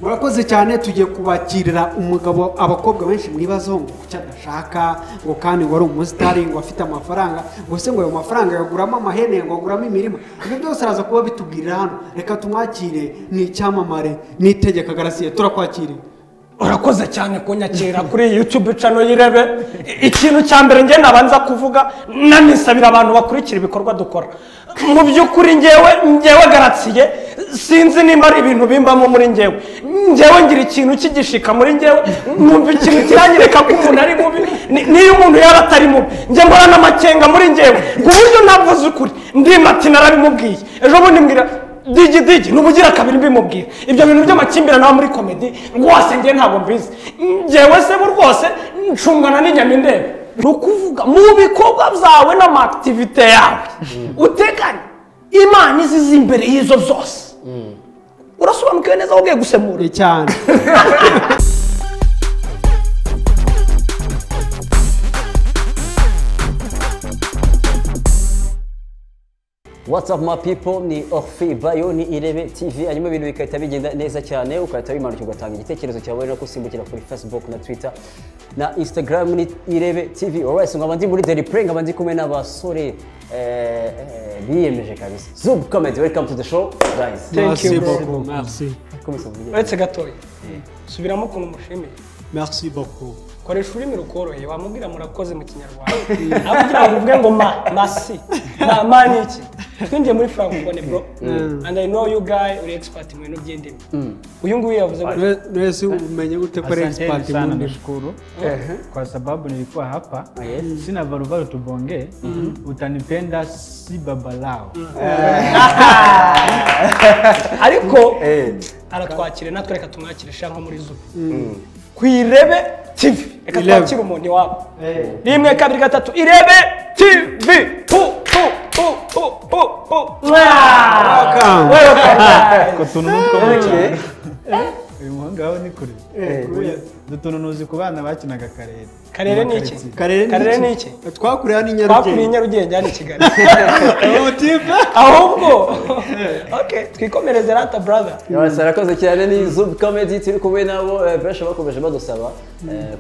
Murakoze cyane, tugiye kubakirira umugabo abakobwa benshi mwibazaho ngo kuki adashaka, ngo kandi ngo ari umusitari, ngo afite amafaranga, ngo se ngo ayo mafaranga yaguramo amahene, ngo aguramo imirima. Ibyo byose araza kuba bitubwirira hano. Reka tumwakire, ni icyamamare, ni Itegeka Gratien, turakwakiriye. Urakoze cyane kunyakira kuri YouTube channel y'Irebe. Ikintu cya mbere nge nabanza kuvuga, nanisabira abantu bakurikira ibikorwa dukora. Mu by'ukuri ngewe Gratien sinzi nimba ari ibintu bimbamo muri ngewe. Ngewe ngira ikintu kigishika muri ngewe, numva ikintu kiranyereka ko umuntu ari mubi, niyo umuntu yaba atari mubi. Nge mbora n'amakenga muri ngewe, ku buryo navuze ukuri. Ndimati narabimubwiye. Ejo bundi mbwira Digi digi nubugira kabiri mbimubwira. Ibyo bintu by'amakimbirane naho muri comedy rwose ngiye ntabwo mbizi. Ngewe se rwose ncungana n'inyama indebe. Nukuvuga mu bikorwa byawe n'ama activité yawe uteganya Imana iziza imbere y'izo zose. Urasobanukiwe neza aho ugiye gusemura cyane. What's up my people, ni Orphe Bayo, ni Irebe TV. Hanyuma ibintu bikahita bigenda neza cyane, ukahita wimanuka ugatanga igitekerezo cyawe no kusimbukira kuri Facebook na Twitter na Instagram ni Irebe TV. Alright, nkaba ndi muri Daily Play, nkaba ndi kumwe n'abasore biyemeje kabisa. Zuby Comedy, welcome to the show guys. Thank you beaucoup, merci. Uretse gatoya subiramo ukuntu mushimiye. Merci beaucoup. Koresha ururimi rukoroheye, wamubwira murakoze mu Kinyarwanda. Aho kugira ngo uvuge ngo ma, masi, ma, ma ni iki? Twinjiye muri francophone bro. And I know you guy uri expert mu bintu by'indimi. Uyu nguyu yavuze ngo wese umenye gute ko ari expert mu ndimi. Nashukuru kwa sababu nilikuwa hapa. Sina varuvaru tubonge, utanipenda si baba lao. Ariko aratwakire natwe reka tumwakire sha nko muri Zuby. Ku Irebe TV. Reka twakire umuntu iwabo. 1 2 3 Irebe TV. Pu pu pu pu pu pu. Welcome. Welcome. Ko tuntu nutwo mu cyaro. Uyu muhanga wawe ni kure. Dutuntu nuzi ku bana bakinaga karere. Karere ni iki? Karere ni iki? Twakuriye ni Nyarugenge. Twakuriye Nyarugenge hano i Kigali. Ahubwo. Okay, twikomereze rata brother. Yes, arakoze cyane ni Zuby Comedy, turi kumwe nabo benshi bakomeje badusaba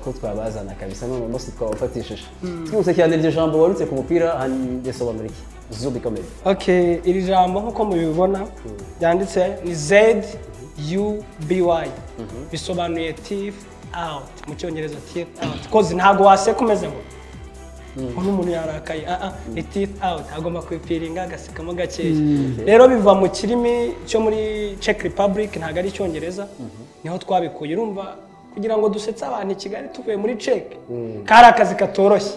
ko twabazana kabisa none umunsi twabafatishije. Twihuse cyane iryo jambo warutse ku mupira risobanura iki? Zuby Comedy. Okay, iri jambo nkuko mubibona ryanditse ni Z U B Y. Bisobanuye teeth out mu Cyongereza, teeth out. Cause ntago waseka umeze ngo uno umuntu yarakaye, ni teeth out, agomba kwipiringa agasekamo gakeya. Rero biva mu kirimi cyo muri Czech Republic, ntago ari Icyongereza, niho twabikuye. Urumva kugira ngo dusetse abantu i Kigali tuvuye muri Czech kari akazi katoroshye.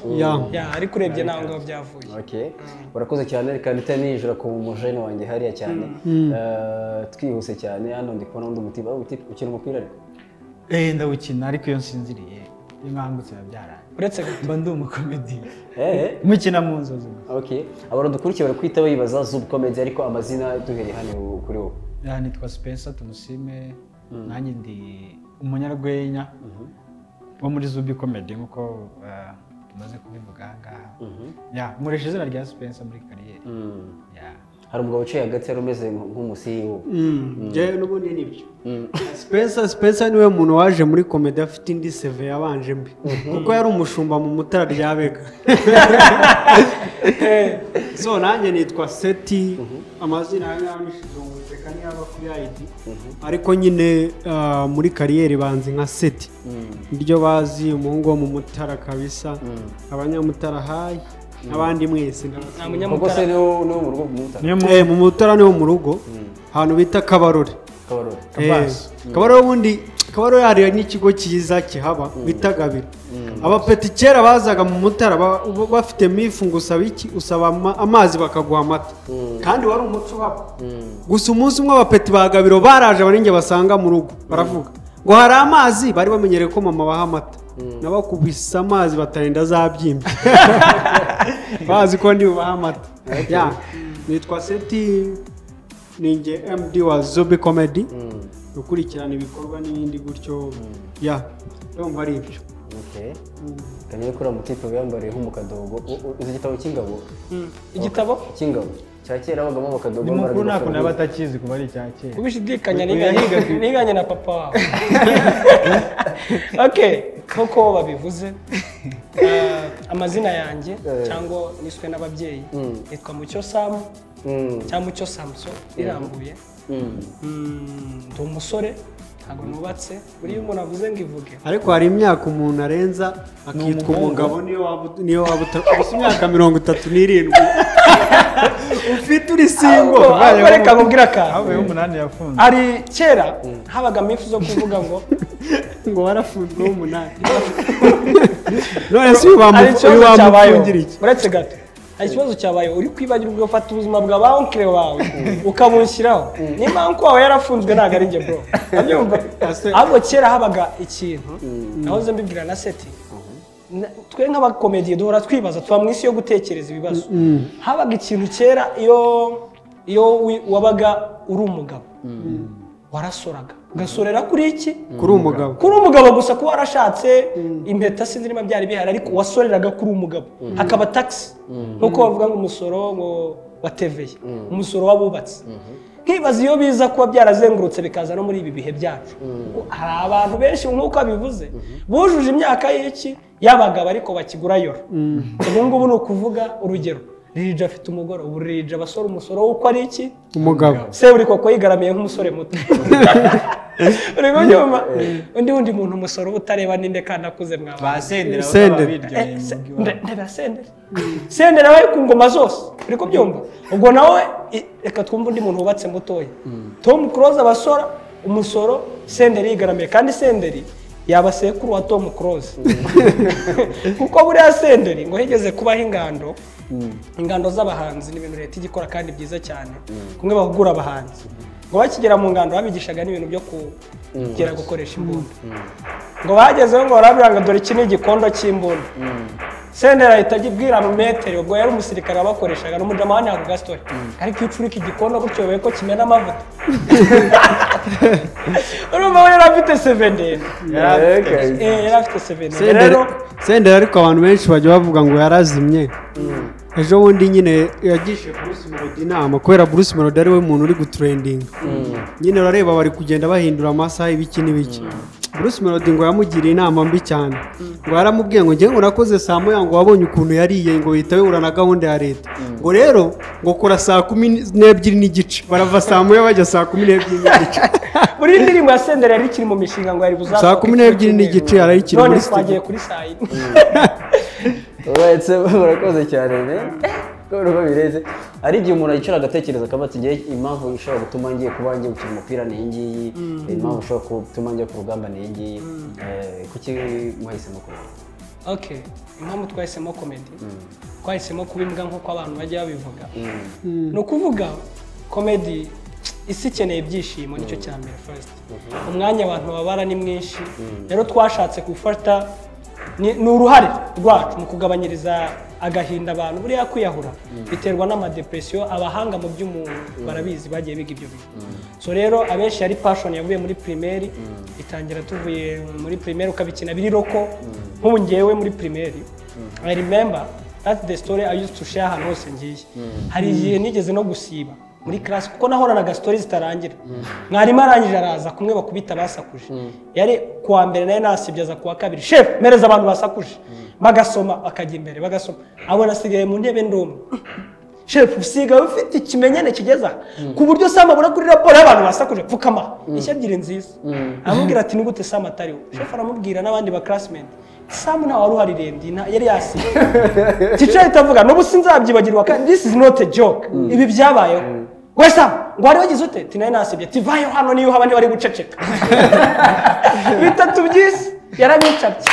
Ya, ariko urebye naho ngaho byavuye. Okay, urakoze cyane. Reka mpite ninjira ku mujene wanjye hariya cyane. Twihuse cyane hano ndi kubona undi mutiba ukina umupira ariko. Ndawukina ariko iyo nsinziriye inkangutse yabyaranye. Uretse mba ndi umukomedi. Mukina mu nzozi. Okay, abantu dukurikiye bari kwita bayibaza Zuby Comedy, ariko amazina duhereye hano kuri wowe. Nitwa Spencer Tumusime, nanjye ndi umunyarwenya wo muri Zuby Comedy nkuko tumaze kubivuga aha ngaha. Nkoresha izina rya Spencer muri kariyeri. Hari umugabo uciye hagati yari umeze nk'umusiyo. Njyewe n'ubundi nibyo. Spencer niwe muntu waje muri comedy afite indi CV yabanje mbi. Kuko yari umushumba mu Mutara rya Bega. So nanjye nitwa Seti, amazina yanjye nishize niyaba kuri ID. Ariko nyine muri kariyeri banzi nka Seti. Niryo bazi, umuhungu wo mu Mutara kabisa. Abanyamutara hayi. Abandi mwese Koko se niwo mu rugo mu Mutara? Mu Mutara niwo mu rugo, ahantu bita Kabarore. Kabarore. Kabarore ubundi Kabarore hari n'ikigo cyiza kihaba bita Gabiro. Abapeti kera bazaga mu Mutara bafite mifu ngo usaba iki, usaba amazi bakaguha amata. Kandi wari umuco wabo. Gusa umunsi umwe abapeti ba Gabiro baraje baringe basanga mu rugo baravuga ngo hari amazi, bari bamenyereye ko mama baha amata. Nabakubise amazi batarinda zabyimba. Bazi ko ndi bubaha amata. Ya, nitwa Seti, ninjye MD wa Zuby Comedy, ukurikirana ibikorwa n'ibindi gutyo. Ya, ndumva ari ibyo. Okay. Kanyere kuri mutipe wiyambariye nk'umukadogo. Uzi igitabo cy'ingabo? Igitabo? Cy'ingabo. Cya kera abagabo bakadogo Ni mukuru nta kuntu yaba atakizi kuba ari icya kera. Kubishidikanya niganye na papa wawe. Okay, nk'uko babivuze amazina yanjye cyangwa niswe n'ababyeyi nitwa Mucyo Sam cyangwa Mucyo Samson irambuye. Ndi umusore ntabwo nubatse, buriya umuntu avuze ngo ivuge. Ariko hari imyaka umuntu arenza akitwa umugabo niyo waba ufite imyaka 37 ufite uri single. Reka nkubwire akantu. Havuyeho 8 yafunze. Hari kera habaga mifu zo kuvuga ngo ngo warafunzwe 8. None se uyu bamufungira iki? Uretse gato. Hari ikibazo cyabaye uri kwibagirwa ugafata ubuzima bwa ba onkire wawe ukabunshyiraho. Niba uncle wawe yarafunzwe ntabwo ari njye bro. Abyumva? Ahubwo kera habaga ikintu nahoze mbibwira na Seti. Twe nk'abakomediye duhora twibaza tuba mu isi yo gutekereza ibibazo. Habaga ikintu kera iyo wabaga uri umugabo warasoraga ugasorera kuri iki? Kuri umugabo. Kuri umugabo gusa kuba warashatse impeta sinzi niba byari bihari ariko wasoreraga kuri umugabo. Hakaba tax nkuko bavuga ngo umusoro ngo wa TVA, umusoro w'abubatsi. Nkibaza iyo biza kuba byarazengurutse bikaza no muri ibi bihe byacu. Hari abantu benshi nkuko abivuze bujuje imyaka y'iki y'abagabo ariko bakigura yoro. Ubu ngubu ni ukuvuga urugero Lil afite umugore, ubu Lil abasora umusoro w'uko ari iki? Umugabo. Se uri koko yigaramiye nk'umusore muto. Uri kubyumva? Undi muntu umusoro utareba ninde kandi akuze mwaba. Ba Senderi ndeba Senderi. Senderi abaye ku ngoma zose. Uri kubyumva? Ubwo nawe reka twumve undi muntu wubatse mutoya. Tom Close abasora umusoro Senderi yigaramiye kandi Senderi yaba sekuru wa Tom Close. Kuko buriya Senderi ngo higeze kubaho ingando. Ingando z'abahanzi ni ibintu leta igikora kandi byiza cyane kumwe bahugura abahanzi ngo bakigera mu ngando babigishaga n'ibintu byo kugera gukoresha imbunda ngo bagezeho ngo barabiranga dore iki ni igikondo cy'imbunda. Senderi ahita agibwira mu metero ubwo yari umusirikare wabakoreshaga n'umujama wa Nyago Gaston ariko iyo ucurika igikondo gutyo ko kimena amavuta. Urumva we yari afite 7 ndende. Yari afite 7 ndende. Rero Senderi ariko abantu benshi bajya bavuga ngo yarazimye. Ejo bundi nyine yagishe Bruce Melody inama kubera Bruce Melody ari we muntu uri gutrendinga. Nyine urareba bari kugenda bahindura amasaha ibiki n'ibiki. Bruce Melody ngo yamugiriye inama mbi cyane. Ngo yaramubwiye ngo ngiye ngo nakoze saa moya ngo wabonye ukuntu yariye ngo bihita bihura na gahunda ya leta. Ngo rero ngo kora saa 12:30 barava saa moya bajya saa 12:30. Buri ndirimbo ya Senderi yari ikiri mu mishinga ngo yari buzasohoke saa 12:30 yarayikiri muri studio. None twagiye kuri saa 4. Uretse murakoze cyane ne ko bireze ari igihe umuntu yicara agatekereza akaba ati ngiye impamvu ishobora gutuma ngiye kuba ngiye gukina umupira ni iyi ngiyi, impamvu ishobora gutuma ngiye ku rugamba ni iyi ngiyi. Kuki mwahisemo comedy? Okay, impamvu twahisemo comedy twahisemo kuba imbwa nk'uko abantu bajya babivuga. Ni ukuvuga comedy isi ikeneye ibyishimo nicyo cya mbere first. Umwanya abantu babara ni mwinshi rero twashatse gufata ni uruhare rwacu mu kugabanyiriza agahinda abantu. Buriya kwiyahura biterwa n'amadepresiyo, abahanga mu by'umuntu barabizi bagiye biga ibyo bintu. So rero abenshi yari passion yavuye muri primaire itangira tuvuye muri primaire ukabikina biri roko. Nk'ubu ngewe muri primaire I remember that's the story I used to share ahantu hose ngiye. Hari igihe nigeze no gusiba muri class kuko nahoranaga stories zitarangira. Mwarimu arangije araza kumwe bakubita basakuje. Yari kuwa mbere naye nasibye aza kuwa kabiri. Chef mereza abantu basakuje. Bagasoma bakajya imbere bagasoma. Abona asigaye mu ntebe ndumwe. Chef usigaye ufite ikimenyane kigeza ku buryo Sam abona kuri raporo y'abantu basakuje pfukama. Ishya ebyiri nziza. Amubwira ati ni gute Sam atariho. Chef aramubwira n'abandi ba classmates. Sam nta wari uhari rendi yari yasiye. Teacher ahita avuga n'ubu sinzabyibagirwa kandi this is not a joke. Ibi byabayeho. We Sam ngo wari wagize ute? Ati nayo nasibye. Ati vayo hano niyo haba ntibari guceceka. Bitatu byisi yarabicapye.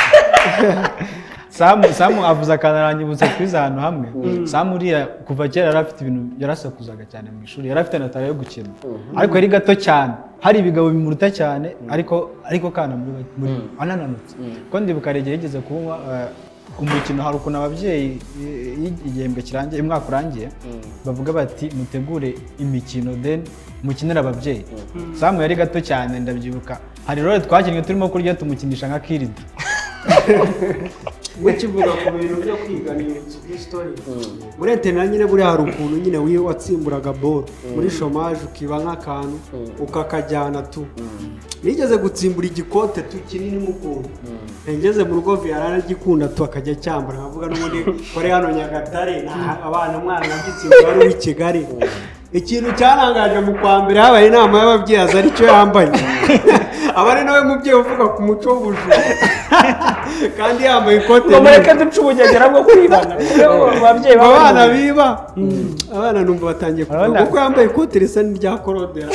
Sam avuze akanaranyibutsa twize ahantu hamwe. Sam uriya kuva kera yari afite ibintu yarasakuzaga cyane mu ishuri, yari afite na talent yo gukina. Ariko yari gato cyane. Hari ibigabo bimuruta cyane ariko kana muri anananutse. Ko ndibuka igihe yigeze kunywa umukino hari ukuntu ababyeyi igihembwe kirangiye umwaka urangiye bavuga bati mutegure imikino then mukinira ababyeyi. Sam yari gato cyane ndabyibuka. Hari role twakinnye turimo kurya tumukinisha nka Kirida. Mukivuga ku bintu byo kwiga ni story. Muri internet nyine buri hari ukuntu nyine wiwe watsimburaga ball muri chômage ukiba nk'akantu ukakajyana tu. Nigeze gutsimbura igikote tu kinini mukuntu. Ngeze mu rugo yararagikunda tu akajya cyambara nkavuga n'ubundi kore hano Nyagatare abana umwana nagitsimbura ari uw'i Kigali. Ikintu cyarangaje mu kwa mbere habaye inama y'ababyeyi aza aricyo yambaye. Abari nawe mubyeyi uvuga ku muco w'ubujura kandi yambaye ikote. Ngo mureke duce ubugegera bwo kwibana. Ababyeyi abana biba abana numva batangiye kuvuga kuko yambaye ikote risa n'irya korodera.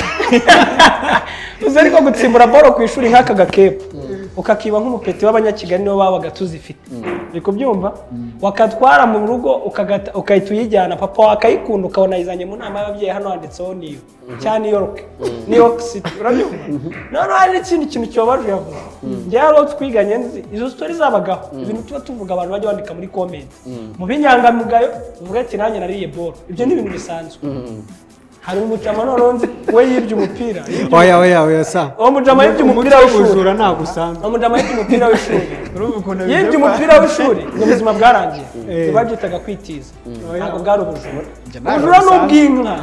Uzi ariko gutsimbura boro ku ishuri nk'aka gakepu ukakiba nk'umupeti w'abanyakigali nibo babaga tuzifite. Uri kubyumva? Wakatwara mu rugo ukahita uyijyana papa wakayikunda ukabona yizanye mu nama y'ababyeyi hano handitseho niyo cyangwa New York. New York City urabyumva? Noneho hari n'ikindi kintu kibabaje yavuze. Njyewe rero twiganye nzi izo story zabagaho ibintu tuba tuvuga abantu bajya bandika muri comment. Mu binyangamugayo uvuga ati nanjye nariye boro. Ibyo ni ibintu bisanzwe. Hari umujama noneho nzi we yibye umupira. Oya oya oya sa. Uwo mujama yibye umupira w'ishuri. Ubujura ntabwo usanzwe. Uwo mujama yibye umupira w'ishuri. Yibye umupira w'ishuri ngo ubuzima bwarangiye. Babyitaga kwitiza. Ntabwo bwari ubujura. Ubujura ni ubw'inka.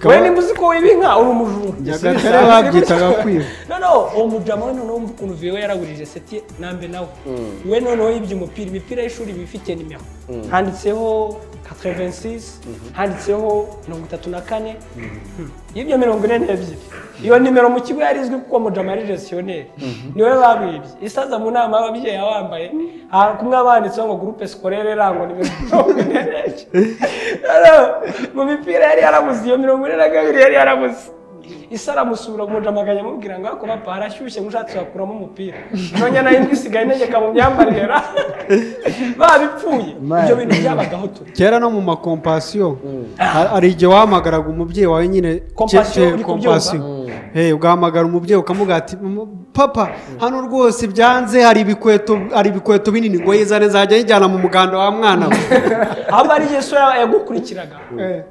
We nimba uzi ko wiba inka uri umujura. Nyagatare babyitaga kwiba. Noneho uwo mujama we noneho ukuntu viwe yaragurije seti nambe nawe. We noneho yibye umupira. Imipira y'ishuri iba ifite nimero. Handitseho 86, handitseho 34. Yibye 42. Iyo nimero mu kigo yari izwi kuko mujama yari gestionnaire. Niwe babibye. Isaza mu nama y'ababyeyi yabambaye kumwe abanditseho ngo groupe scolaire rango nimero 42. Mu mipira yari yarabuze iyo 42 yari yarabuze. Isa aramusura mujama akajya amubwira ngo ako papa arashyushye mushatse wakuramo umupira. None nayo imbwa isigaye integeka mu myambarire. Babipfuye. Ibyo bintu byabagaho tu. Kera no mu makompasiyo hari igihe wahamagaraga umubyeyi wawe nyine kompasiyo. Ugahamagara umubyeyi ukamubwira ati papa hano rwose byanze hari ibikweto binini ngo yizane nzajya yijyana mu muganda wa mwana we. Ahubwo ari Yesu yagukurikiraga.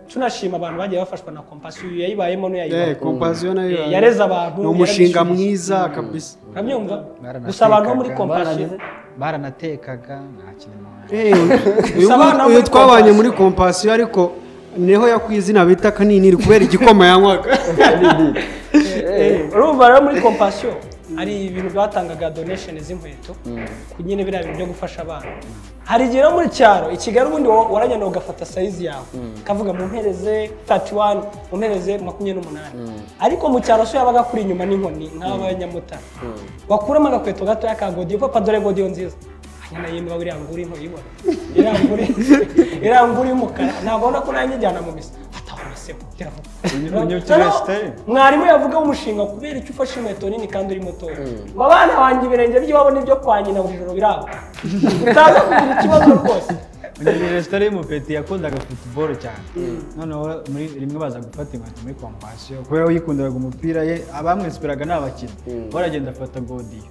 Tunashima abantu bagiye bafashwa na kompasiyo yayibayemo n'uyayibayemo. Kompasiyo nayo yareze abantu. Ni umushinga mwiza kabisa. Urabyumva? Gusa abantu bo muri kompasiyo baranatekaga nta kintu. Uyu twabanye muri kompasiyo ariko niho yakwizina bita kanini kubera igikoma yanywaga. Urumva rero muri kompasiyo ari ibintu batangaga donation z'inkweto ku nyine biriya bintu byo gufasha abana. Hari igihe muri cyaro i Kigali ubundi waragenda ugafata size yawe kavuga mu mpereze 31 mu mpereze 28 ariko mu cyaro so yabaga kuri inyuma n'inkoni nk'abanyamutara wakuramo agakweto gato ya kagodiyo papa dore godiyo nziza hanyuma yimba uriya nguri ntuyibona iriya nguri y'umukara ntabwo ubona ko nanjye njyana mu misa mwarimu yavuga umushinga kubera icyo ufashe inkweto nini kandi uri mutoya. Abana banjye ibirenge by'iwabo n'ibyo kwa nyina buri joro biraba utaza kugira ikibazo rwose. Resitora y'umupeti yakundaga football cyane. Noneho muri rimwe baza gufata inkweto muri kompasiyo kubera yikundaga umupira ye abamwesipiraga ni abakinnyi baragenda afata godiyo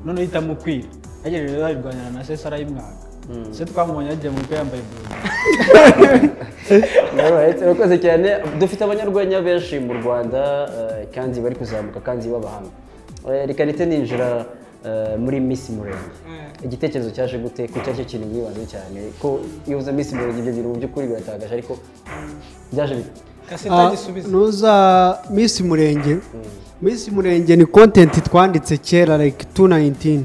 noneho itamukwira yagejeje ararwanira na se arayimwaka. Se twamubonye yagiye mu bukwe yambaye godiyo. Urakoze cyane. Dufite abanyarwenya benshi mu Rwanda kandi bari kuzamuka kandi b'abahanga. Reka nite ninjira muri Miss Murenge. Igitekerezo cyaje gute ko cyari kintu mwibanze cyane ko iyo uza Miss Murenge ibyo bintu mu by'ukuri biratagaje ariko byaje bite? Nuza Miss Murenge. Miss Murenge ni content twanditse kera like 2019.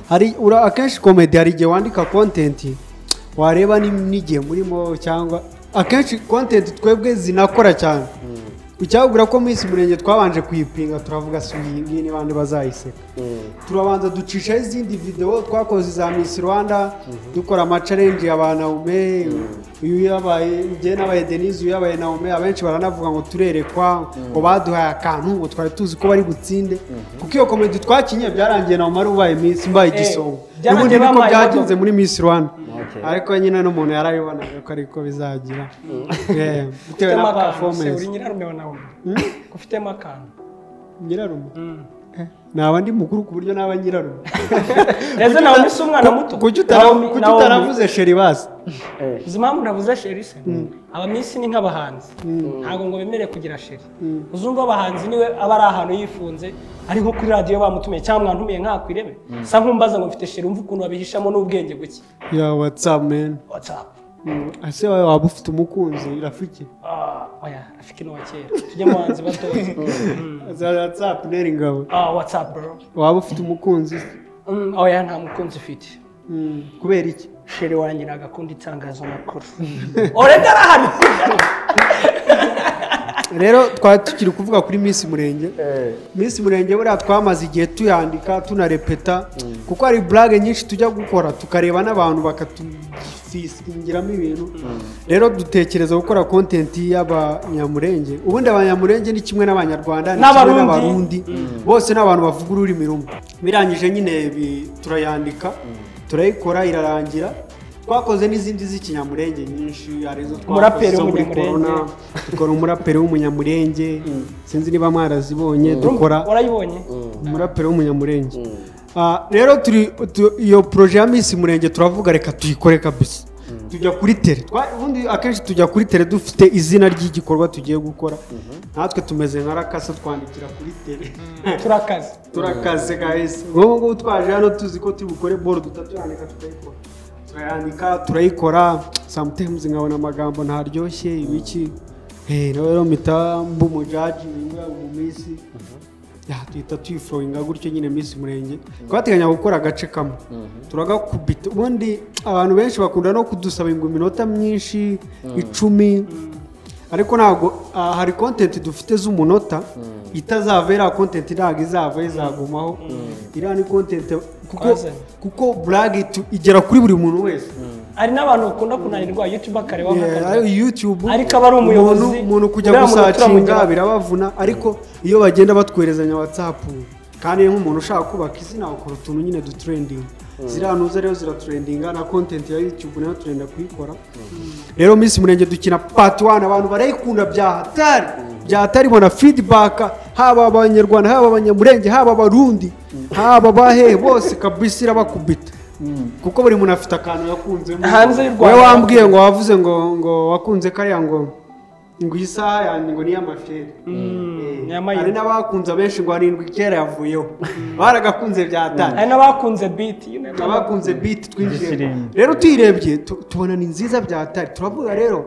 Hari akenshi comedy hari igihe wandika content wareba n'igihe murimo cyangwa akenshi content twebwe zinakora cyane. Icyabwira ko Miss Murenge twabanje kuyipinga turavuga si iyi ngiyi ni bande bazayiseka. Turabanza ducisha izindi video twakoze za Miss Rwanda dukora ama challenge ya ba Naume uyu yabaye njye nabaye Denise uyu yabaye Naume abenshi baranavuga ngo turerekwa ngo baduhaye akantu ngo twari tuzi ko bari butsinde kuko iyo comedy twakinye byarangiye Naume ari ubaye Miss mbaye igisongo. N'ubundi niko byagenze muri Miss Rwanda. Ariko nyine n'umuntu yarabibonaga ko ariko bizagira. Bitewe na performance. Uri nyirarume wa Naume. Ufitemo akantu. Nyirarume. Naba ndi mukuru ku buryo naba nyirarume. Ndetse Naomi si umwana muto. Kuki utaravuze sheri basi? Uzi impamvu navuze sheri se? Abamisi ni nk'abahanzi. Ntabwo ngo bemerere kugira sheri. Uzumva abahanzi niwe aba ari ahantu yifunze, ari nko kuri radiyo bamutumiye cyangwa mwantumiye nkakwirebe. Sa nkumbaza ngo mfite sheri, umva ukuntu babihishamo n'ubwenge buke. Yeah, what's up man? What's up? Ase wawe waba ufite umukunzi Rafiki? Oya, Rafiki ni uwa kera. Tujye mu bahanzi batoya. What's up Neri Ngabo? What's up bro? Waba ufite umukunzi? Oya, nta mukunzi ufite. Kubera iki? Sheri wanjye ntabwo akunda itangazamakuru. Already arahari. Rero twari tukiri kuvuga kuri Miss Murenge. Miss Murenge buriya twamaze igihe tuyandika tunarepeta, kuko hari blague nyinshi tujya gukora tukareba n'abantu bakatufisingiramo ibintu. Rero dutekereza gukora content y'abanyamurenge. Ubundi abanyamurenge ni kimwe n'abanyarwanda, ni kimwe n'abarundi, bose n'abantu bavuga ururimi rumwe. Birangije nyine turayandika, turayikora irarangira. Twakoze n'izindi z'ikinyamurenge nyinshi, hari izo twakoze muri corona, dukora umuraperi w'umunyamurenge, sinzi niba mwarazibonye, dukora warayibonye umuraperi w'umunyamurenge. Rero turi iyo projet ya Miss Murenge turavuga reka tuyikore kabisa. Tujya kuri tele. Ubundi akenshi tujya kuri tele dufite izina ry'igikorwa tugiye gukora. Natwe tumeze nka rakasa twandikira kuri tele. Turakaze. Turakaze guys. Ngo twaje hano tuzi ko turi bukore board tutatwandika tukayikora. Turayandika turayikora, sometimes nkabona amagambo ntaryoshye ibiki. Rero mpita mba umujaji mu minsi. Tuhita tuyiflowinga gutyo nyine Miss Murenge. Twateganya gukora agace kamwe. Turagakubita. Ubundi abantu benshi bakunda no kudusaba ngo iminota myinshi 10, ariko ntabwo hari content dufite z'umunota itazavera content ntabwo izava izagumaho. Iriya ni content kuko blague igera kuri buri muntu wese. Hari n'abantu bakunda kunanirwa YouTube akareba YouTube, ariko aba ari umuyobozi umuntu kujya gusacinga birabavuna, ariko iyo bagenda batwerezanya WhatsApp, kandi nk'umuntu ushaka kubaka izina ukora utuntu nyine du trending. Ziriya ntuza rero ziratrendinga na content ya YouTube nayo turenda kuyikora. Rero Miss Murenge dukina part 1 abantu barayikunda bya hatari. Bya hatari bona feedback, haba abanyarwanda, haba abanyamurenge, haba abarundi, haba bahe bose kabisa irabakubita. Kuko buri muntu afite akantu yakunze. Hanze y'u Rwanda wewe wambwiye ngo wavuze ngo wakunze kariya ngo isaha yanjye ngo ni y'amaferi. Hari n'abakunze abenshi ngo arindwi kera yavuyeho. Baragakunze bya hatari. Hari n'abakunze beat, abakunze beat twinjiye. Rero tuyirebye tubona ni nziza bya hatari. Turavuga rero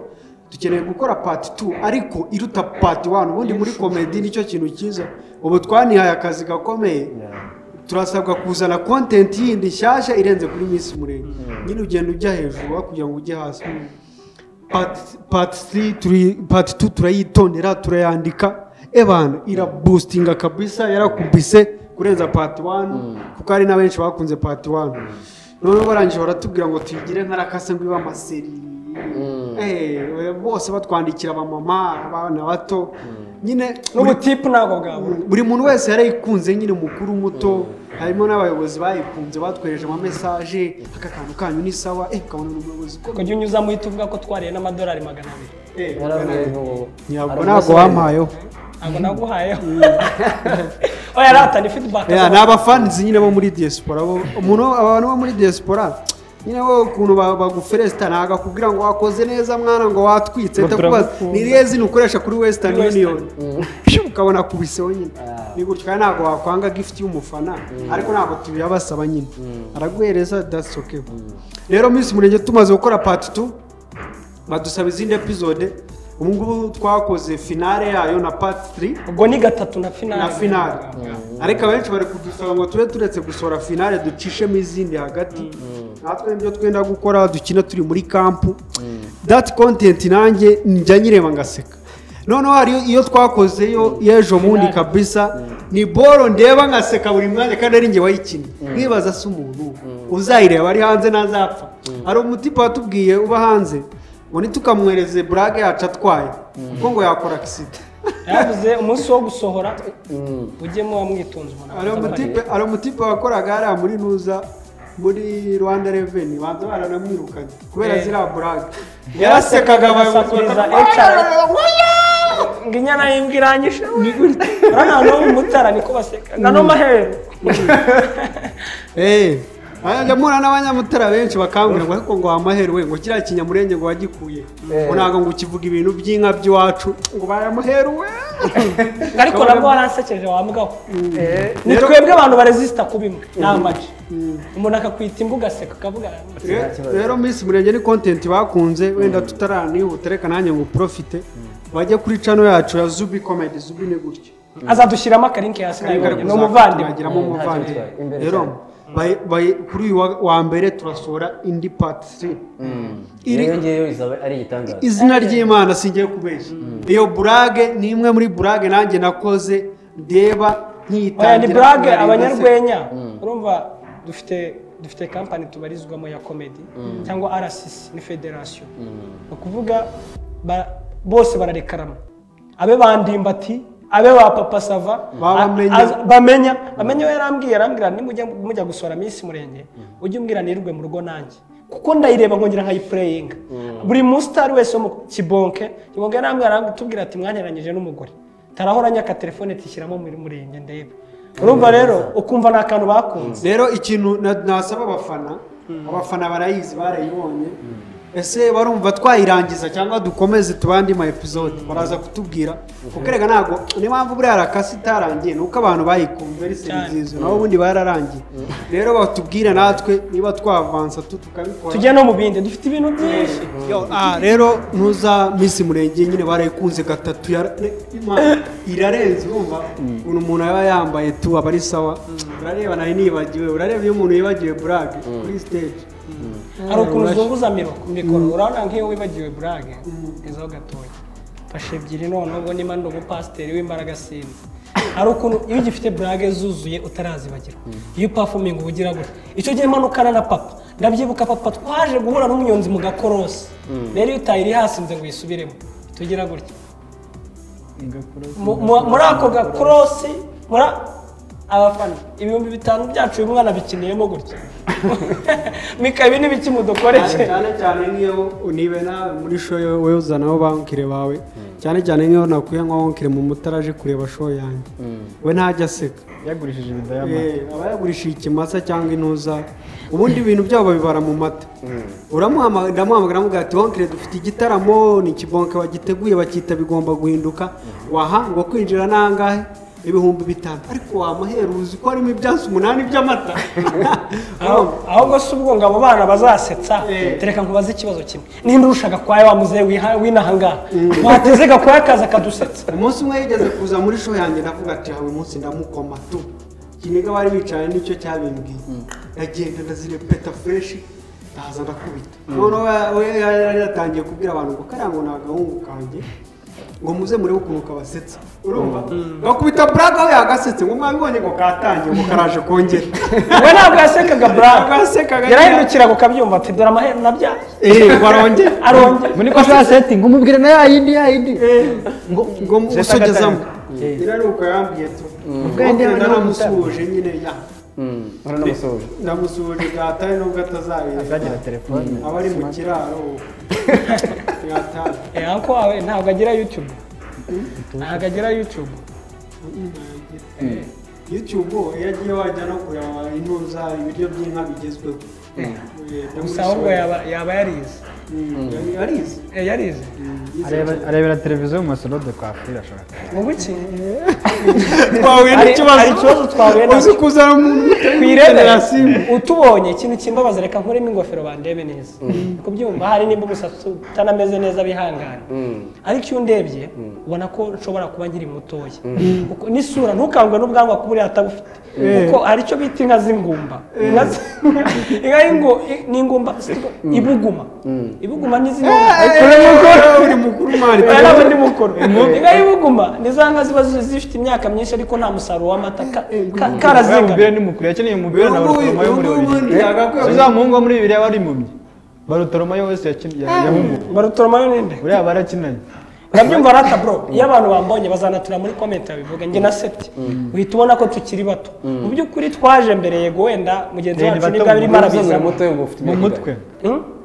dukeneye gukora part 2 ariko iruta part 1. Ubundi muri comedy nicyo kintu cyiza. Ubu twanihaye akazi gakomeye. Turasabwa kuzana content yindi nshyashya irenze kuri Miss Murenge. Nyine ugenda ujya hejuru kugira ngo ujye hasi. Part 3 part 2 turayitondera turayandika. Ebana ira boostinga kabisa, yarakubise kurenza part 1, kuko hari n'abenshi bakunze part 1. None barangije baratubwira ngo tuyigire nkarakase ngo iba amaseri. Bose batwandikira abamama, abana bato. Nyine n'ubutipu ntabwo bwabura. Buri muntu wese yarayikunze nyine, mukuru muto, harimo n'abayobozi bayikunze batwereje ama message, aka kantu kanyu ni sawa, ukabona n'umuyobozi ko kujya unyuza muhita uvuga ko twariye n'amadolari 200. Ntabwo ntabwo wampayeho. Ntabwo naguhayeho. Oya rata ni feedback. Ni abafans nyine bo muri diaspora, umuntu abantu bo muri diaspora nyine bo ukuntu baguferesita ntago akubwira ngo wakoze neza mwana ngo watwitse, ndakubaza ni irihe zina ukoresha kuri Western Union, ukabona kubiseho nyine. Ni gutyo kandi ntabwo wakwanga gift y'umufana, ariko ntabwo tubiyabasaba nyine, araguhereza that's okay. Rero Miss Murenge tumaze gukora part 2 badusaba izindi episode. Ubu ngubu twakoze finale yayo na part 3. Ubwo ni gatatu na finale. Na finale. Ariko abenshi bari kudusaba ngo tube turetse gusohora finale ducishemo izindi hagati. Natwe nibyo twenda gukora, dukina turi muri camp. That content nanjye njya nyireba ngaseka. Noneho hari iyo twakoze yo yejo bundi kabisa, ni boro ndeba ngaseka buri mwanya kandi ari njye wayikinnye. Nkibaza se umuntu uzayireba ari hanze ntazapfa. Hari umutipe watubwiye uba hanze ngo nitukamwereze blague yacu atwaye kuko ngo yakora accident. Yavuze umunsi wo gusohora ujyemo wamwitonze umuntu. Ari umutipe wakoraga hariya muri Nuza muri Rwanda Revenue, banza baranamwirukanye kubera ziriya blague. Yarasekaga abayobozi. Ngo inyana y'imbwa iranyishe. Urabona no mu Mutara niko baseka. Ngano maheru. Ajya mpura n'abanyamutara benshi bakambwira ngo ariko ngo amaheru we ngo kiriya kinyamurenge ngo wagikuye. Ngo ntabwo ngo ukivuga ibintu by'inka by'iwacu ngo bayamuheru we. Ariko nabwo waransekeje wa mbwa we. Ni twebwe abantu baresista kubimwe n'amaji. Umuntu akakwita imbwa ugaseka ukavuga. Rero Miss Murenge ni content bakunze wenda tutaranihuta reka nanjye ngo profite bajye kuri channel yacu ya Zubi Comedy. Zubi ni gutya. Azadushyiramo akalinki hasi nayibonye ni umuvandimwe. Bagiramo umuvandimwe. Rero kuri uyu wa mbere turasohora indi part 3. Iyo ngiyo izaba ari igitangaza. Izina ry'Imana singiye kubeshya. Iyo burage ni imwe muri burage nanjye nakoze ndeba nkiyitangira. Ni burage abanyarwenya. Urumva dufite company tubarizwamo ya comedy cyangwa RCC ni federation. Ukuvuga bose bararekarama. Abe bandimbati abe ba Papa Sava bamenya we yarambwiye nimujya mujya gusora Miss Murenge ujye umbwira nirwe mu rugo nanjye kuko ndayireba nkongera nkayiplayinga. Buri mustar wese wo mu Kibonke yarambwiye tubwira ati mwanteranyije n'umugore tarahora nyaka telefone tishyiramo muri Murenge ndebe. Urumva rero ukumva nakantu bakunze. Rero ikintu nasaba abafana barayizi barayibonye. Ese barumva twayirangiza cyangwa dukomeze tubandi ma episode baraza kutubwira kuko erega ntago niyo mpamvu buriya rakasi itarangiye nuko abantu bayikunze ari nziza naho ubundi bararangiye. Rero batubwira natwe niba twavansa tukabikora tujye no mu bindi dufite ibintu byinshi. Rero ntuza Miss Murenge nyine barayikunze gatatu irarenze urumva umuntu aba yambaye tu aba ari sawa. Urareba nayo nibagiwe urareba iyo umuntu yibagiwe burage kuri stage. Hari ukuntu uzunguza mikoro urabona nk'iyo wibagiwe burage izaho gatoya fashe ebyiri none ubwo niba ndi umupasiteri w'imbaraga sinzi. Hari ukuntu iyo ugifite burage zuzuye utarazibagirwa iyo upafuminga uba ugira gutya. Icyo gihe manukana na papa ndabyibuka papa twaje guhura n'umunyonzi mu gakorosi. Rero iyo utayiri hasinze ngo uyisubiremo tugira gutya muri ako gakorosi muri abafana 5000 byacu uyu mwana bikiniyemo gutya. Mika ibi nibiki mudukoreke cyane cyane nk'iyo unibe nawe muri show wowe uzanaho bankire bawe cyane cyane nk'iyo nakuye nka wonkire mu Mutara aje kureba show yanjye we ntajya aseka yagurishije ibido y'amata aba yagurishije ikimasa cyangwa intuza ubundi ibintu byabo babibara mu mata. Ndamuhamagara amubwira ati wonkire dufite igitaramo ni Kibonke bagiteguye bakita bigomba guhinduka waha ngo kwinjira nangahe 5000 ariko wamuhera uzi ko harimo ibyansi 8 by'amata. Ahubwo si ubwo ngo abo bana bazasetsa tereka nkubaze ikibazo kimwe ninde urusha Gakwaya wa muzehe w'inaha ngaha wateze Gakwaya akaza akadusetsa. Umunsi umwe yigeze kuza muri show yanjye ndavuga ati hawe umunsi ndamukoma tu kiniga bari bicaye nicyo cyabimbwiye ndagenda ndazirepeta fresh ndaza ndakubita. Noneho we yatangiye kubwira abantu ngo kariya ngo ni agahungu kanjye ngo muze murebe ukuntu kabasetsa urumva bakubita blague aho yagasetse ngo mwabibonye ngo katangiye ngo karaje kongera. We ntabwo yasekaga blague yarahindukira ngo kabyumva ati dore amaheru nabyaye ngo arongere muri ko za setting umubwire na yayindi ngo usogezamo nyine uko yambwiye tu ndamusuhuje nyine ya ndamusuhuje byataye nubwo atazareba azagira telefone aba ari mu kiraro. Uncle wawe ntabwo agira YouTube. Ntabwo agira YouTube. YouTube iyo agiye wajya no kureba intuza ibiryo by'inka bigezweho. Gusa ahubwo yaba yarize. Yarize? Yarize. Arebera televiziyo mu masalo de coiffure ashobora. Mu buki? Twahuye n'ikibazo. Hari ikibazo twahuye nacyo. Uzi kuzana umuntu kwirebe. Utubonye ikintu kimbabaza reka nkuremo ingofero bandebe neza. Kubyumva hari nimba umusatsi utanameze neza bihangane. Ariko iyo undebye ubona ko nshobora kuba nkiri mutoya. N'isura ntukangwe n'ubwanwa kuba uri atabufite. Kuko hari icyo bita inka z'ingumba. Inka n'ingumba ibuguma. Ibuguma ni zimwe. Uri mukuru mari. Ntabwo ndi mukuru. Inka y'ibuguma ni za nka ziba zifite imyaka myinshi ariko nta musaruro w'amata karazinga. Umupira ni mukuru yakeneye umupira na Barutoromayo muri Bibiliya. Uza muhungu wo muri Bibiliya wari impumyi. Barutoromayo wese yakinnye yahumuye. Barutoromayo ninde? Buriya barakinanye. Urabyumva rata bro, iyo abantu bambonye bazanatura muri comment babivuga njye na Septi uhita ubona ko tukiri bato. Mu by'ukuri twaje mbere yego wenda mugenzi wacu nibwo arimo arabiza mu mutwe.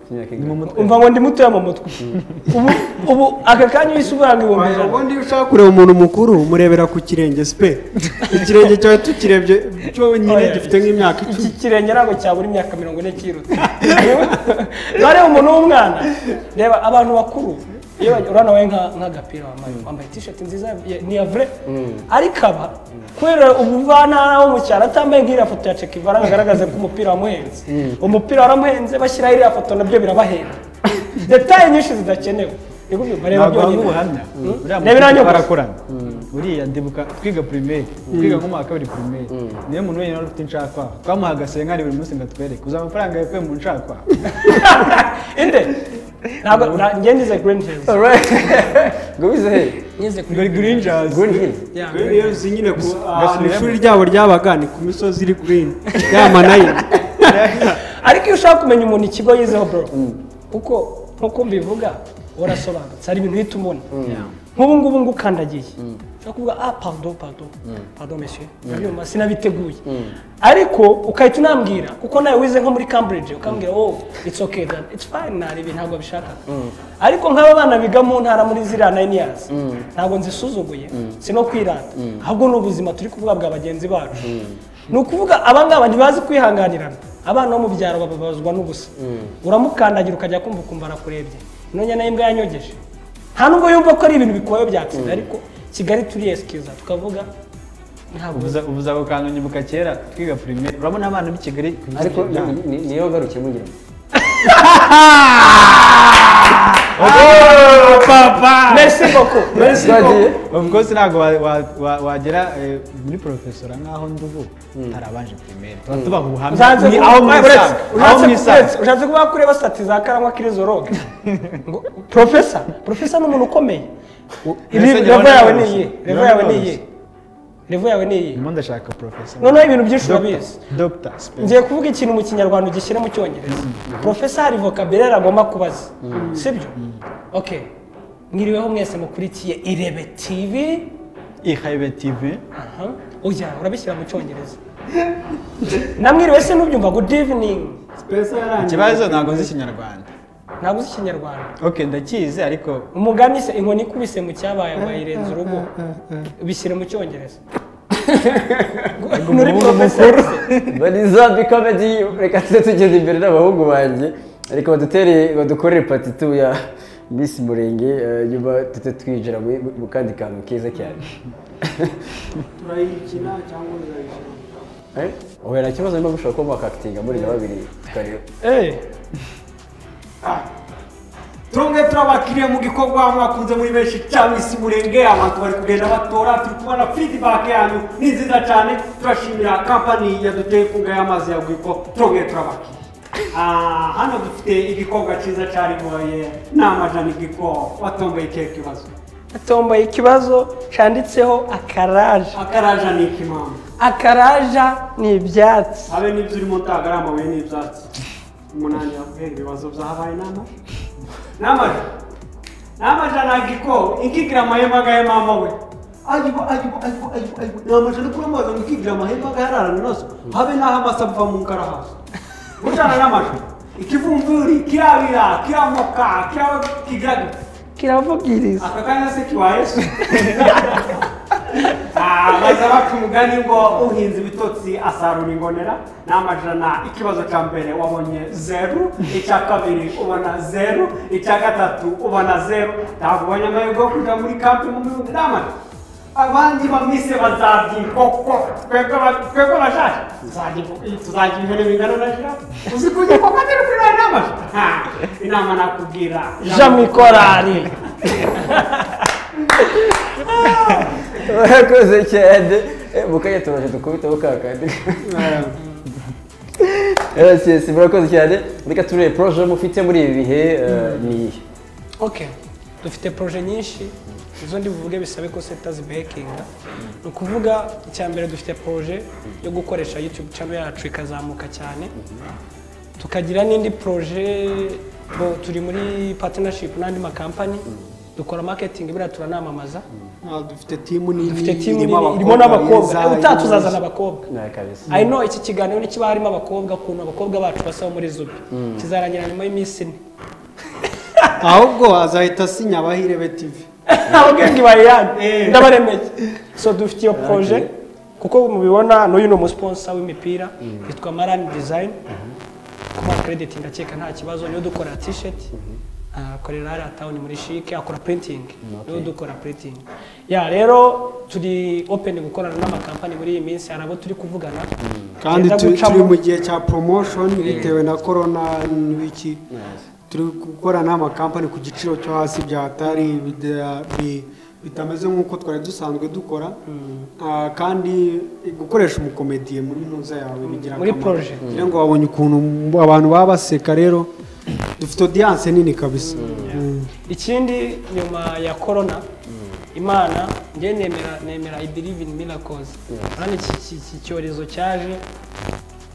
Ni mu mutwe. Umva ngo ndi mutoya mu mutwe. Ubu aka kanya uhise uvuga ngo 100,000. Ubundi iyo ushaka kureba umuntu mukuru umurebera ku kirenge spe. Ikirenge cyawe tukirebye cyonyine gifite nk'imyaka 10. Iki kirenge ntabwo cyabura imyaka 40 kiruta. Dore umuntu w'umwana. Reba abantu bakuru iyo urana we nk'agapira wambaye t-shirt nziza ni ya vrai. Ariko aba kubera ubuvantara wo mu cyaro atambaye nk'iriya foto ya Che Guevara agaragaza ko umupira wamuhenze. Umupira waramuhenze bashyiraho iriya foto nabyo birabahenda. Detail nyinshi zidakenewe. Reba ubuhamya. Uriya barakorana. Uriya ndibuka twiga primaire, twiga nko mu wa kabiri primaire. Niyo muntu wenyine wari ufite inshakwa. Twamuhaga senkari buri munsi ngo atwereke. Uzi amafaranga yakuye mu nshakwa. Inde? Ntabwo njye nize Green Hills. Alright. Ngo bize he? Nize kuri Green Hills. Green Hills. Green Hills nyine ku ishuri ryabo ryabaga ni ku misozi iri green. Yama nayo. Ariko iyo ushaka kumenya umuntu ikigo yizeho bro. Kuko nkuko mbivuga urasobanutse hari ibintu uhita ubona. Nk'ubu ngubu ngukandagiye. Ushobora kuvuga pardon pardon. Pardon monsieur. Ndabyumva sinabiteguye. Ariko ukahita unambwira kuko nawe wize nko muri Cambridge ukambwira oh it's okay then it's fine nari ibi ntabwo bishakaga. Ariko nk'aba bana biga mu ntara muri ziriya 9 years ntabwo nzisuzuguye sino kwirata ahubwo ni ubuzima turi kuvuga bwa bagenzi bacu. Ni ukuvuga aba ngaba ntibazi kwihanganirana. Abana bo mu byaro bababazwa n'ubusa. Uramukandagira ukajya kumva ukumva arakurebye. None nayo imbwa yanyogeje. Nta nubwo yumva ko ari ibintu bikubayo byatsinda ariko Kigali turi excuse tukavuga ntabwo ubuza ako kantu nyibuka kera twiga primaire. Urabona abana b'i Kigali ariko niyo garukiye mugira. Oh papa. Merci beaucoup. Merci beaucoup. Of course ntabwo wagera muri professor nkaho ndubu tarabanje primaire. Tuba ubuhamya ni aho mwisanga. Aho mwisanga. Ushatse kuba kureba stati za Karangwa Kirizoroge. Ngo professor, professor ni umuntu ukomeye. Level yawe ni iyi. Level yawe ni iyi. Level yawe ni iyi. Ndimo ndashaka professor. Noneho ibintu byinshi urabizi. Doctor. Ngiye kuvuga ikintu mu Kinyarwanda ugishyire mu Cyongereza. Professor hari vocabulaire agomba kubaza. Sibyo? Okay. Mwiriweho mwese mukurikiye Irebe TV. Irebe TV. Aha. Oya, urabishyira mu Cyongereza. Namwiriwe se nubyumva good evening. Spencer yarangiye. Ikibazo ntabwo nzi Ikinyarwanda. Ntabwo uzi Ikinyarwanda. Okay, ndakizi ariko umugani se inkoni ikubise mu cyabaye wayirenza urugo. Bishyire mu Cyongereza. Muri professor. Bariza comedy reka tugeze imbere n'abahungu banjye ariko badutere badukorere part 2 ya Miss Murenge nyuma tute twinjira mu kandi kantu keza cyane. Turayikina cyangwa uzayikina? Oya nta kibazo niba gushaka ko mwakakitinga muri na babiri tukareba. Turongeye turabakiriye mu gikorwa mwakunze muri benshi cyane Miss Murenge abantu bari kugenda batora turi kubona feedback yanyu ni nziza cyane turashimira company yaduteye inkunga y'amazi ya Gwiko turongeye turabakiriye. Hano dufite igikorwa cyiza cyarimoye n'amajana igiko watomboye ikihe kibazo? Atomboye ikibazo cyanditseho akaraja. Akaraja ni iki mama? Akaraja ni ibyatsi. Habe n'ibyo urimo ntabwo ari amabuye n'ibyatsi. Umunani yavuye ibibazo byahabaye n'amaji. N'amaji. N'amajana giko inkigira amahema gahe mama we. Ayibo ayibo ayibo ayibo ayibo. N'amajana kuri amazi inkigira amahema gahe ararana nazo. Habe n'aho amasa ava mu nkara hasi. Gucana n'amajana. Ikivumvuri kirabira kiramoka kiraba kigira kiravugiriza. Aka kanya se kibaye se. Baza baca umugani ngo uhinze ibitotsi asarura ingonera. N'amajana ikibazo cya mbere wabonye 0, icya kabiri ubona 0, icya gatatu ubona 0. Ntabwo ubonye amahirwe yo kujya muri kampi mu bihumbi n'amajana. Abandi bamwise bazarya inkoko twebwe abashaje tuzarya ibihene bingana na jirafe. Uzi kurya inkoko atari kuri nani n'amajana. Inama nakubwira ja mu ikorari. Murakoze cyane mukanya tubashe dukubitaho kakandi. Yes, murakoze cyane reka turebe projet mufite muri ibi bihe ni iyihe? Okay, dufite projet nyinshi izo ndi buvuge bisabe ko seta zibekinga. Ni ukuvuga icya mbere dufite projet yo gukoresha YouTube channel yacu ikazamuka cyane. Tukagira n'indi projet bo turi muri partnership n'andi makampani. Dukora marketing, buriya turanamamaza. Dufite team nini, dufite team nini irimo n'abakobwa. Utatuzazana abakobwa. I know iki kiganiro ni kiba harimo abakobwa, ukuntu abakobwa bacu basaba muri Zubi kizarangira nyuma y'iminsi 4. Ahubwo azahita asinya Abahirebe TV. Abagenge bayani ndabaremeye. So dufite iyo projet kuko mubibona n'uyu ni umusponsor w'imipira yitwa Maran Design. Kuma credit ndakeka nta kibazo, niyo dukora t-shirt, akorera hariya town muri Chic, akora printing, niyo dukora printing. Ya rero turi open gukorana n'amakampani muri iyi minsi, hari abo turi kuvugana kandi turi mu gihe cya promotion bitewe na corona n'ibiki. Turi gukorana n'amakampani ku giciro cyo hasi byatari bitameze nk'uko twari dusanzwe dukora. Kandi gukoresha umukomediye muri ntuza yawe bigira muri projet kugira ngo babonye ukuntu abantu baba baseka. Rero dufite audience nini kabisa. Ikindi nyuma ya corona, Imana nge nemera I believe in miracles. Kandi iki cyorezo cyaje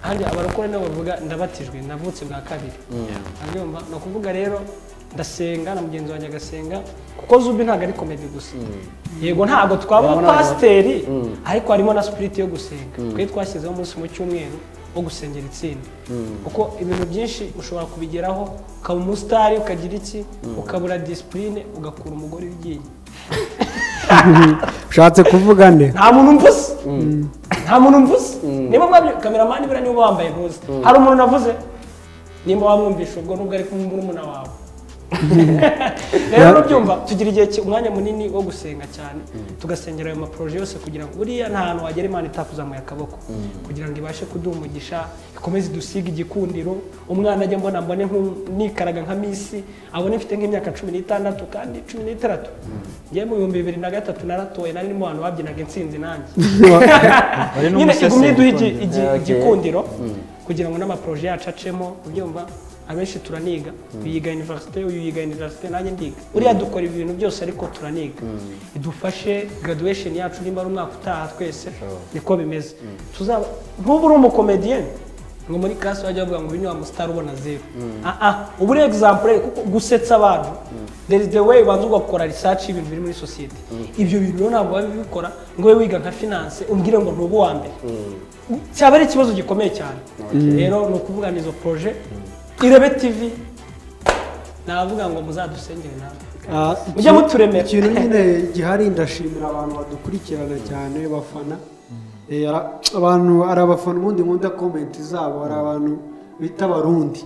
kandi abarokore nabo bavuga ndabatijwe navutse bwa kabiri. Abyumva no kuvuga rero ndasenga na mugenzi wanjye agasenga, kuko Zubi ntago ari comedy gusa. Yego ntago twaba pasiteri, ariko harimo na spirit yo gusenga. Twe twashyizeho umunsi mu cyumweru wo gusengera itsinda, kuko ibintu byinshi ushobora kubigeraho ukaba umusitari ukagira iki, ukabura discipline, ugakura umugore ugiye. Ushatse kuvuga nde? Nta muntu mvuze. Nta muntu mvuze. Niba mwabye cameraman buriya niba wambaye ntuzi. Hari umuntu navuze nimba wamwumvisha ubwo nubwo ari kumwe n'umuna wawe. Rero byumva tugira igihe umwanya munini wo gusenga cyane, tugasengera ayo maproje yose kugira ngo buriya nta hantu wagera Imana itakuzamuye akaboko, kugira ngo ibashe kuduha umugisha, ikomeze idusiga igikundiro. Umwana ajya mbona mbone nikaraga nka misi, abone mfite nk'imyaka 16 kandi 16. Ngiye mu 2003 naratoye, nari mu bantu babyinaga intsinzi nanjye. Nyine igumye iduha igikundiro kugira ngo n'amaproje yacu acemo, ubyumva. Abenshi turaniga, uyiga university, uyiga university, nanjye ndiga. Uriya dukora ibintu byose ariko turaniga. Idufashe graduation yacu nimba ari umwaka utaha twese niko bimeze. Tuzaba ntubu uri umukomedienne ngo muri class wajya bavuga ngo uyu ni wa mustar ubona zero. Ubu uri example kuko gusetsa abantu. There is the way ubanza ugakora research y'ibintu biri muri society. Ibyo bintu rero ntabwo babikora ngo we wiga nka finance umbwire ngo ntubu wa mbere. Cyaba ari ikibazo gikomeye cyane. Rero ni ukuvuga nizo projet Irebe TV navuga ngo muzadusengere nawe mujye muturemera. Ikintu nyine gihari, ndashimira abantu badukurikirana cyane bafana. Abantu ari abafana ubundi nkunda comment zabo, ari abantu bita Abarundi.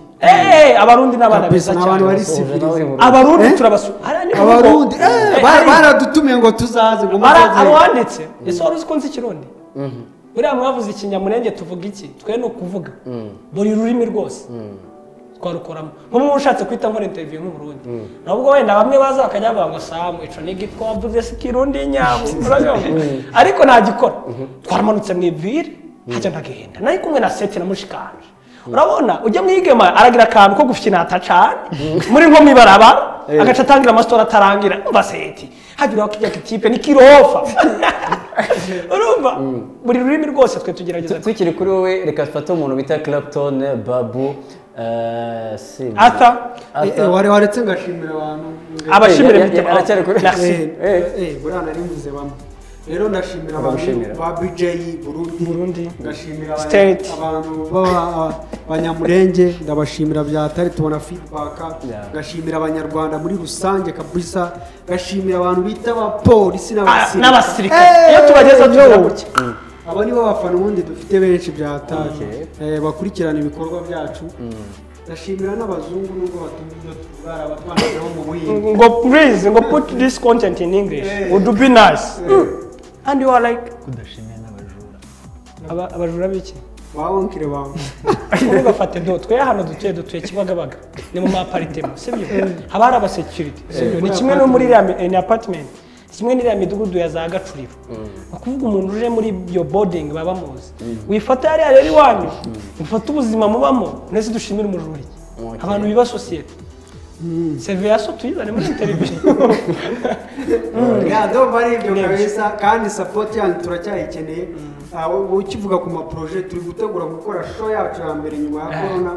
Abarundi n'abana beza cyane. Abantu bari civilize. Abarundi turabasu. Abarundi baradutumiye ngo tuzaze ngo muzaze. Arwanditse. Ese wari uzi ko nzi Kirundi? Buriya mwavuze Ikinyamurenge tuvuga iki? Twe no kuvuga. Buri rurimi rwose. Twarukoramo. Nk'umuntu ushatse kwita nkora interview nk'Umurundi. Nubwo wenda bamwe baza bakajya bavuga ngo Samu ico ni gitwa wavuze si Kirundi nyabo. Ariko ntagikora. Twaramanutse mu ivire hajya ndagenda. Nari kumwe na Seti na Mushikanje. Urabona ujya mwigema aragira akantu ko gufinata cyane muri nko mwibarabara agaca atangira amastora atarangira umva Seti hagira kijya kitipe ni kirofa. Urumva buri rurimi rwose twe tugerageza. Tukiri kuri wowe reka tufate umuntu bita Clapton Babu. Ata wari waretse ngashimira abantu abashimira mitima aracyari kuri buriya nari mvuze bamwe. Rero ndashimira abantu ba BJ Burundi, ndashimira abantu b'Abanyamurenge, ndabashimira byatari tubona feedback, ngashimira Abanyarwanda muri rusange kabisa, ngashimira abantu bita abapolisi n'abasirikare. Iyo tubageza tugira gutya. Abo nibo bafana ubundi dufite benshi byatari bakurikirana ibikorwa byacu. Ndashimira n'abazungu nubwo batumva ibyo tuvuga, abatwandikiraho mu buhinzi ngo please ngo put this content in English would be nice. And you are like kudashimira n'abajura. Abajura biki? Bawonkire bawe. Ugafate do twe hano dutuye Kibagabaga ni mu apartment, sibyo? Haba hari aba security, sibyo? Ni kimwe no muri iriya apartment, kimwe n'iriya midugudu ya za Gacuriro. Ukuvuga umuntu uje muri iyo boarding baba muzi. Wifata yari rero iwanyu, ufata ubuzima mubamo, nese dushimira umujura iki. Abantu biba society. Seveyaso tuyizane muri television. Ya ndumva ari ibyo kabisa, kandi support yanyu turacyayikeneye. Ukivuga ku ma projet turi gutegura gukora show yacu ya mbere nyuma ya corona.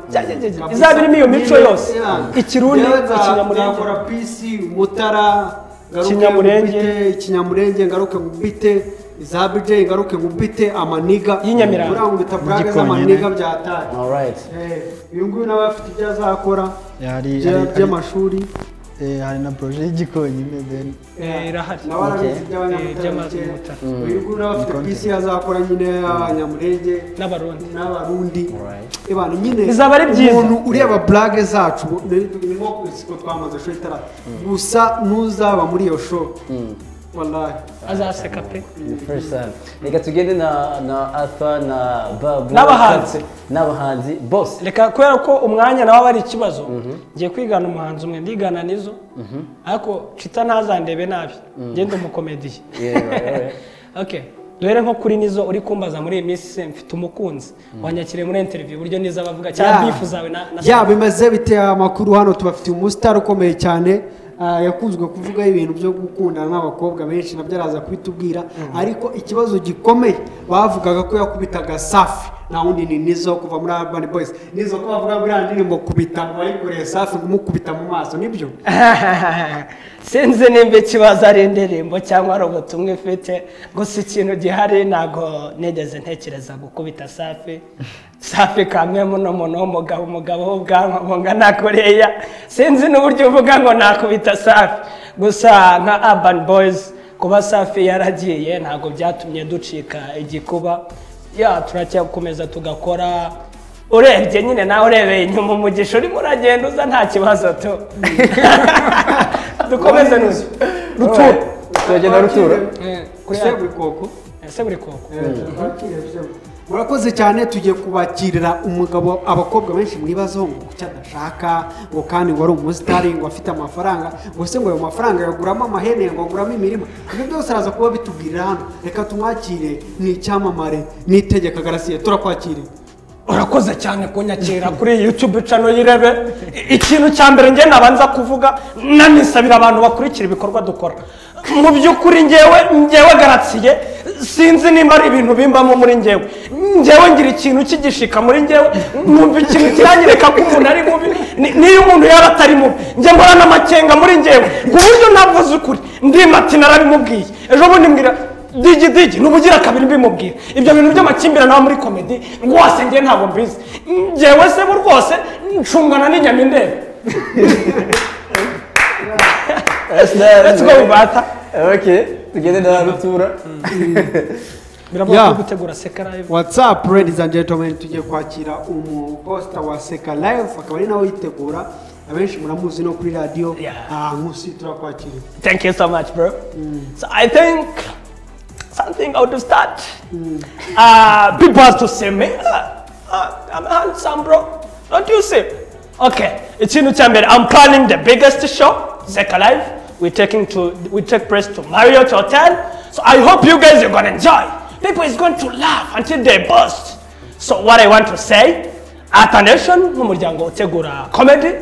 Izaba irimo iyo mico yose. Ikirundi, Ikinyamurenge, nzakora PC, Mutara, Kinyamurenge. Ikinyamurenge, ngaruke ngubite za BJ, ngaruke ngubite amaniga Y'inyamirambo. Urangubita blague z'amaniga byatari. All right. Uyu nguyu nawe afite ibyo azakora by'amashuri. Hari na projet y'igikoni then irahari. Nawe arabizi by'abanyamutara. Uyu nguyu nawe afite PC azakora nyine y'abanyamurenge n'abarundi. Ebana nyine bizaba ari byiza. Umuntu ureba blague zacu ni nko siko twamaze show itara. Gusa ntuzaba muri iyo show. Wallahi azaseka pe. First time. Reka tugende na Arthur na Babu n'abahanzi bose. Reka kubera ko umwanya nawe ari ikibazo, ngiye kwigana umuhanzi umwe ndigana nizo. Ariko Chita ntazandebe nabi. Ngende umukomediye. Okay. Duhere nko kuri nizo uri kumbaza muri iyi minsi mfite umukunzi wanyakiriye muri interview buryo nizo abavuga cyangwa bifu zawe na ya bimeze bite amakuru hano tubafitiye umustar ukomeye cyane. Yakunzwe kuvuga ibintu byo gukundana n'abakobwa benshi nabyo araza kubitubwira, ariko ikibazo gikomeye bavugaga ko yakubitaga Safi na undi ni Nizo kuva muri Urban Boys. Nizo ko bavuga muri ndirimbo kubita wayikoreye Safi kumukubita mu maso nibyo? Sinzi nimba ikibazo ari indirimbo cyangwa ari ubutumwa ifite, gusa ikintu gihari ntago nigeze ntekereza gukubita Safi. Safi kamwe muno muno umugabo w'ubwanwa bungana kuriya, sinzi n'uburyo uvuga ngo nakubita Safi. Gusa nka Urban Boys kuba Safi yaragiye ntago byatumye ducika igikuba. Ya turacyakomeza tugakora, urebye nyine nawe urebeye inyuma umugisha urimo uragenda uza nta kibazo tu. Dukomeze nuzo rutura, turagenda rutura kuri Seburikoko. Seburikoko murakoze cyane. Tugiye kubakirira umugabo abakobwa benshi mwibazaho ngo kuki adashaka, ngo kandi ngo ari umusitari, ngo afite amafaranga, ngo se ngo ayo mafaranga yaguramo amahene, ngo aguramo imirima. Ibyo byose araza kuba bitubwirira hano. Reka tumwakire, ni icyamamare, ni Itegeka Garasiye, turakwakiriye. Urakoze cyane kunyakira kuri YouTube channel y'Irebe. Ikintu cya mbere nge nabanza kuvuga nanisabira abantu bakurikira ibikorwa dukora. Mu by'ukuri ngewe Garasiye sinzi nimba ari ibintu bimbamo muri ngewe. Ngewe ngira ikintu kigishika muri ngewe, numva ikintu kiranyereka ko umuntu ari mubi, niyo umuntu yaba atari mubi. Nge mbora n'amakenga muri ngewe ku buryo ntavuze ukuri. Ndimati narabimubwiye. Ejo bundi mbwira digi nubugira kabiri mbimubwira. Ibyo bintu by'amakimbirane nawe muri comedy rwose ngewe ntabwo mbizi. Ngewe se bu rwose ncungana n'inyama indebe. Let's go bata. Okay, tugende na rutura. Biravuga ko gutegura Seka Live. What's up ladies and gentlemen, tugiye kwakira umuhosta wa Seka Live akaba ari nawe yitegura. Abenshi muramuzi no kuri radio. Nkusi turakwakira. Thank you so much bro. So I think something out to start. People have to see me. I'm handsome bro. Don't you see? Okay, ikintu cya mbere, I'm planning the biggest show, Seka Live. We take place to Marriott Hotel. So I hope you guys are gonna enjoy. People is going to laugh until they burst. So what I want to say, attention, nk'umuryango utegura comedy.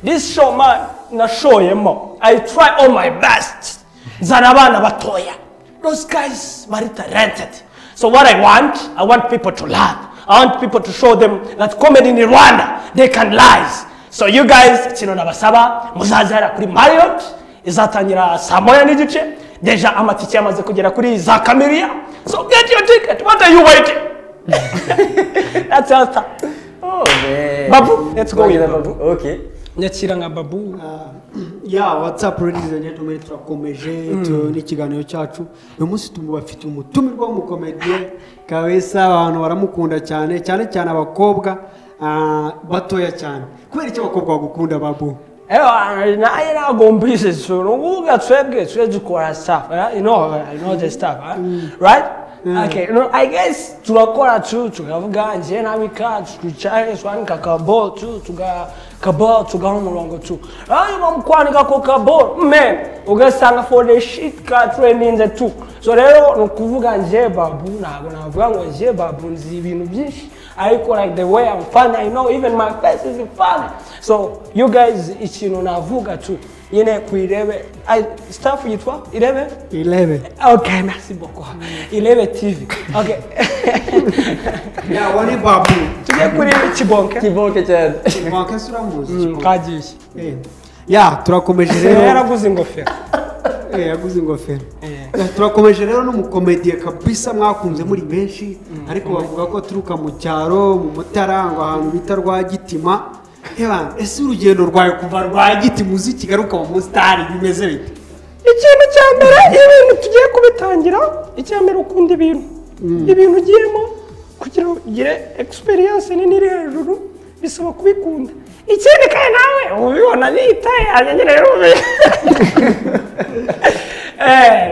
This show man, nashoyemo. I try all my best. Nzana abana batoya. Those guys are talented. So what I want people to laugh. I want people to show them that comedy in Rwanda, they can lie. So you guys, ikintu nabasaba, muzazara kuri Marriott, izatangira saa 1:15. Deja amatike yamaze kugera kuri za Camellia. So get your ticket. What are you waiting? That's our time. Oh man. Babu, let's go with Babu. Okay. Nyakira nka Babu. Yeah, what's up ladies and gentlemen, turakomeje n'ikiganiro cyacu. Uyu munsi tumubafite umutumirwa w'umukomediye kabisa, abantu baramukunda cyane cyane cyane abakobwa batoya cyane. Kubera icyo abakobwa bagukunda Babu? Naye ntabwo mbizi urubuga twebwe twe dukora stuff, you know the stuff, right? Okay, no, I guess turakora tu tukavuga nje nabika twicaye twanika kabo tu tuga kabo tugaho umurongo tu. Ayo mukwanika ko kabo man ugasanga for the shit ka training tu. So rero no kuvuga nje Babu ntabwo navuga ngo nje Babu nzi ibintu byinshi. Ariko like the way I'm funny, I know even my face is funny. So you guys ikintu navuga tu nyine ku Irebe staff yitwa Irebe? Irebe. Okay, merci beaucoup. Irebe TV. Okay. Yeah, wani Babu. Tujye kuri Kibonke. Kibonke cyane. Kibonke suramuzi. Kagiye. Yeah, turakomeje rero. Yaraguze ingofero. Yaguze ingofero. Turakomeje rero n'umukomediye kabisa mwakunze muri benshi, ariko bavuga ko aturuka mu cyaro mu Mutara ngo ahantu bita Rwagitima. Ese urugendo rwawe kuva Rwagitima uzi Kigali ukaba umusitari bimeze bite? Ikintu cya mbere iyo ibintu tugiye kubitangira, icya mbere ukunda ibintu. Ibintu ugiyemo kugira ngo ugire experience nini iri hejuru bisaba kubikunda. Ikindi kandi nawe ubibona nitaye nyine rero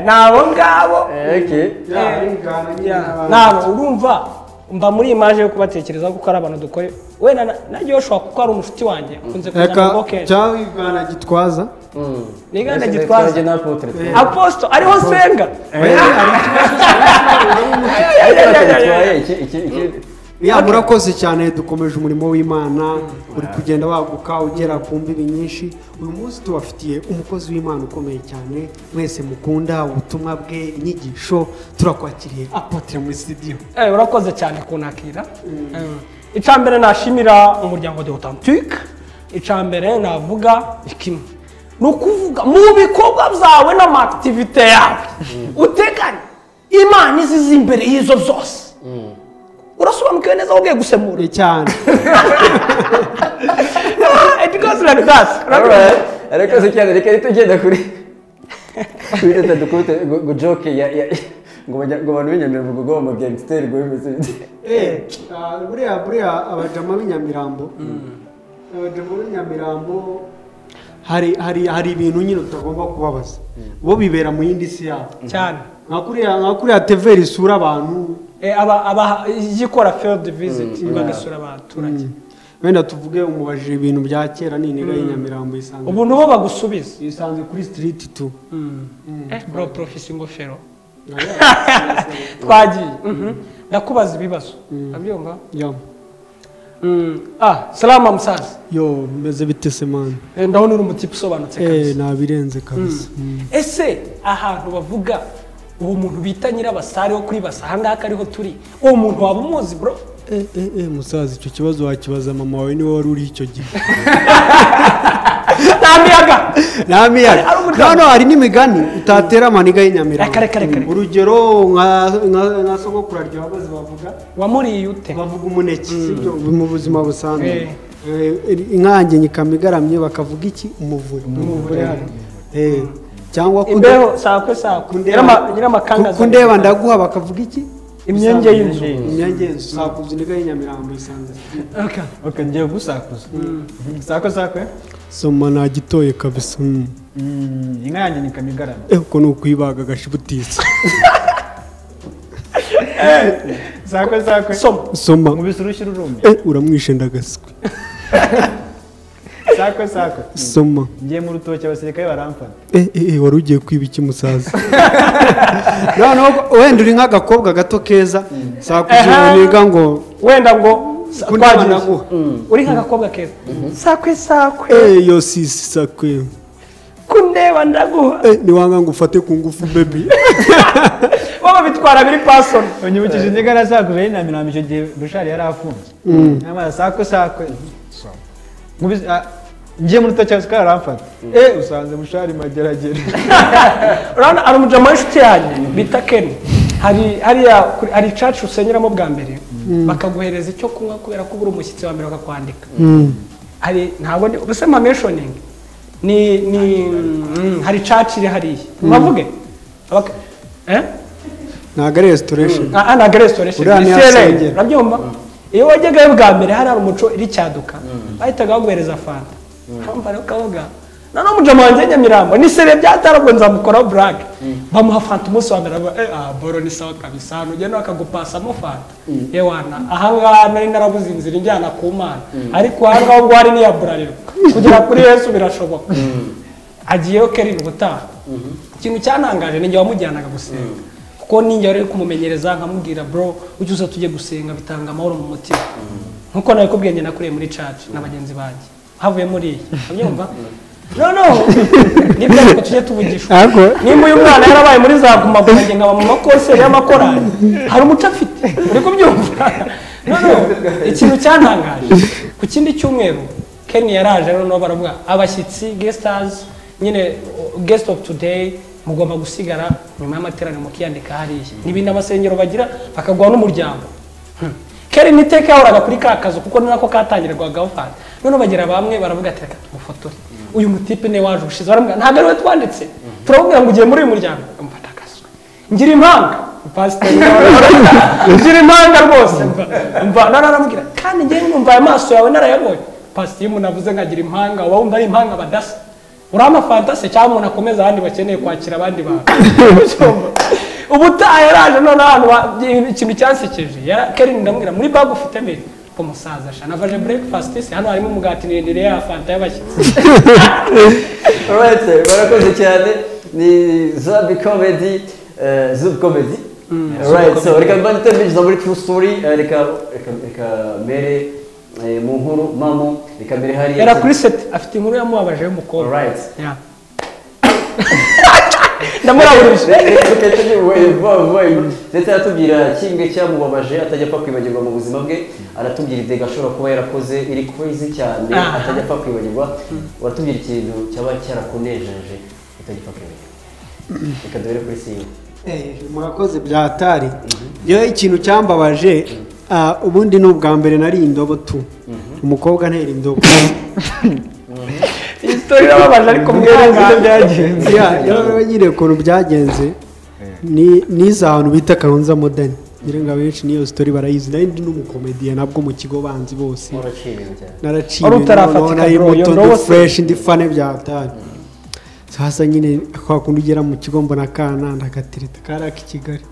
nabo ngabo. Nabo urumva mba muri image yo kubatekereza kuko ari abantu dukore. Wenda na Joshua kuko ari umushuti wanjye akunze kuzana ngo kenshi. Cyangwa Igana Gitwaza. Nigana Gitwaza. Apostle ariho senga. Ya murakoze cyane, dukomeje umurimo w'Imana uri kugenda waguka ugera ku mbibi nyinshi. Uyu munsi tubafitiye umukozi w'Imana ukomeye cyane mwese mukunda ubutumwa bwe, inyigisho. Turakwakiriye Apotre muri studio. Urakoze cyane kunakira. Icambere nashimira umuryango de Authentique. Icambere navuga ikimwe nukuvuga mu bikorwa byawe n'ama activité yawe utekanye Imana izize imbere y'izo zose. Urasobanukiwe neza aho ugiye gusemura cyane. It goes like that. Ariko se cyane reka tugenda kuri teta dukute go joke ya ngo abantu b'inyamirambo ngo ngo gangster ngo bimeze bite. Buriya abajama b'inyamirambo, hari ibintu nyine utagomba kubabaza, bo bibera mu yindi si yabo cyane. Nka kuriya TV isura abantu aba yikora field visit bagasura abaturage. Wenda tuvuge umubajije ibintu bya kera n'iniga y'inyamirambo isanzwe. Ubu nubo bagusubiza isanzwe kuri street 2. Bro professor ingofero. Twagiye. Ndakubaza ibibazo. Abyumva? Yo. Salama musaza. Yo, meze bite se man? Ndabona uri umutipe usobanutse kabisa. Nabirenze kabisa. Ese ahantu bavuga uwo muntu bita Nyirabasare wo kuri basa hangaka ariho turi, uwo muntu waba umuzi bro? Musaza icyo kibazo wakibaza mama wawe niwe wari uri icyo gihe. Namiyaga. No hari n'imigani utatera amaniga y'inyamirambo. Reka. Urugero nka sogokuru aryo abazi bavuga wamuriye ute? Bavuga umuneke sibyo mu buzima busanzwe. Inkange nyikamigaramye bakavuga iki? Umuvure. Cyangwa imbeho sakwe sakwe nyiramakangaza kundeba ndaguha bakavuga iki? Imyenge y'inzu. Imyenge y'inzu sakuza iniga y'inyamirambo isanze. Okay, ngiye gusakuza. Sakwe sakwe. Soma nagitoye kabisa. Inka yanjye nyikamigaramye. Uko nukwibaga gashibutitse. Sakwe sakwe. Soma. Nkubise urushyi rurumye. Uramwishe ndagaswe. Sakwe sakwe. Soma. Ngiye mu rutoki abasirikare baramfata. Wari ugiye kwiba iki musaza? Noneho wenda uri nk'agakobwa gato keza sakuza uniga ngo wenda ngo twagiye uri nk'agakobwa keza. Sakwe sakwe. Yo sisi sakwe. Kundeba ndaguha. Niwanga ngo ufate ku ngufu baby. Baba bitwara biri person. Unyibukije indiga nasakuza y'inamirambo icyo gihe Bushari yari afunze. Nyamara sakwe sakwe. Ngiye muri rutoki abasirikare baramfata. Usanze Bushari mageragere. Urabona ari umujama w'inshuti yanjye bita Ken. Hari church usenyeramo bwa mbere bakaguhereza icyo kunywa kubera ko uri umushyitsi wa mbere bakakwandika. Hari ntabwo ndi ubuse mentioning ni hari church iri hariya. Bavuge? Ntabwo ari restoration. Ntabwo ari restoration. Urabyumva? Iyo wajyagayo bwa mbere hari umuco iri cyaduka bahitaga baguhereza fanta. Hambara ukavuga none umujama wanjye Nyamirambo ni sere byatarabwo nzamukoraho blague. Bamuha fanta umunsi wa mbere boro ni sawa kabisa hano ugenda bakagupasamo fanta. Yewana aha ngaha nari narabuze inzira injyana ku Mana, ariko aha ngaha ubwo hari n'iya Bralirwa kugera kuri Yesu birashoboka. Agiyeyo Kerin ubutaha. Ikintu cyantangaje ni njye wamujyanaga gusenga, kuko ninjye wari kumumenyereza nkamubwira bro ujye uza tujye gusenga bitanga amahoro mu mutima. Nkuko nabikubwiye njye nakuriye muri church na bagenzi banjye havuye muri iyi ubyumva. No nibyo ariko tujye tuvugishwa. Nimba uyu mwana yarabaye muri za guma guma njye nkaba mu makonseri y'amakorali hari umuco afite uri kubyumva. No ikintu cyantangaje ku kindi cyumweru Ken yaraje noneho baravuga abashyitsi guesters nyine guest of today Mugomba gusigara nyuma y'amateraniro mukiyandika hariya. N'ibindi amasengero bagira bakaguha n'umuryango. Keri niteka yahoraga kuri ka kazu kuko ni nako katangirwagaho fanta. Noneho bagera bamwe baravuga ati reka tumufotore. Uyu mutipe ne waje ubushize baramubwira ntabwo ari we twanditse. Turamubwira ngo ugiye muri uyu muryango. Amufata akazu. Ngira impanga. Pastor ngira impanga rwose. Mva naramubwira kandi ngiye numva aya maso yawe narayabonye. Pastor iyo umuntu avuze nkagira impanga uba wumva ari impanga badasa. Urama fanta se cyangwa umuntu akomeza abandi bakeneye kwakira abandi bantu. Ubutaha yaraje none ahantu ikintu cyansekeje. Keri ndamubwira muri bag ufite mbere. Ko musaza sha navaje breakfast se hano harimo umugati nirindire ya fanta y'abashyitsi. Alright, barakoze cyane ni Zubi Comedy, Zub Comedy. Alright, so reka mbante mbinjiza muri true story, reka mere mu nkuru mamo, reka mbere hariya. Era kuri set afite inkuru yamubabaje y'umukobwa. Alright. Yeah. Ndamurabuje. Ndetse aratubwira kimwe cyamubabaje atajya apfa kwibagirwa mu buzima bwe, aratubwira idega ashobora kuba yarakoze iri crazy cyane atajya apfa kwibagirwa, uratubwira ikintu cyaba cyarakunejeje utajya apfa kwibagirwa. Reka duhere kuri Simba. Murakoze bya hatari. Yewe ikintu cyambabaje ubundi ni ubwa mbere nari indobo tu. Umukobwa ntera indobo. Story irababaje ariko mwihangane byagenze. Ya nyine ukuntu byagenze ni niza ahantu bita Kayonza Modern. Ngira benshi niyo story barayizi. Nari ndi n'umukomedian nabwo mu kigo banzi bose. Naraciye. Nari muto ndi fresh ndi fane bya hatari. Sasa nyine kwa kundi ugera mu kigo mbona kana ndagatereta kari ki Kigali.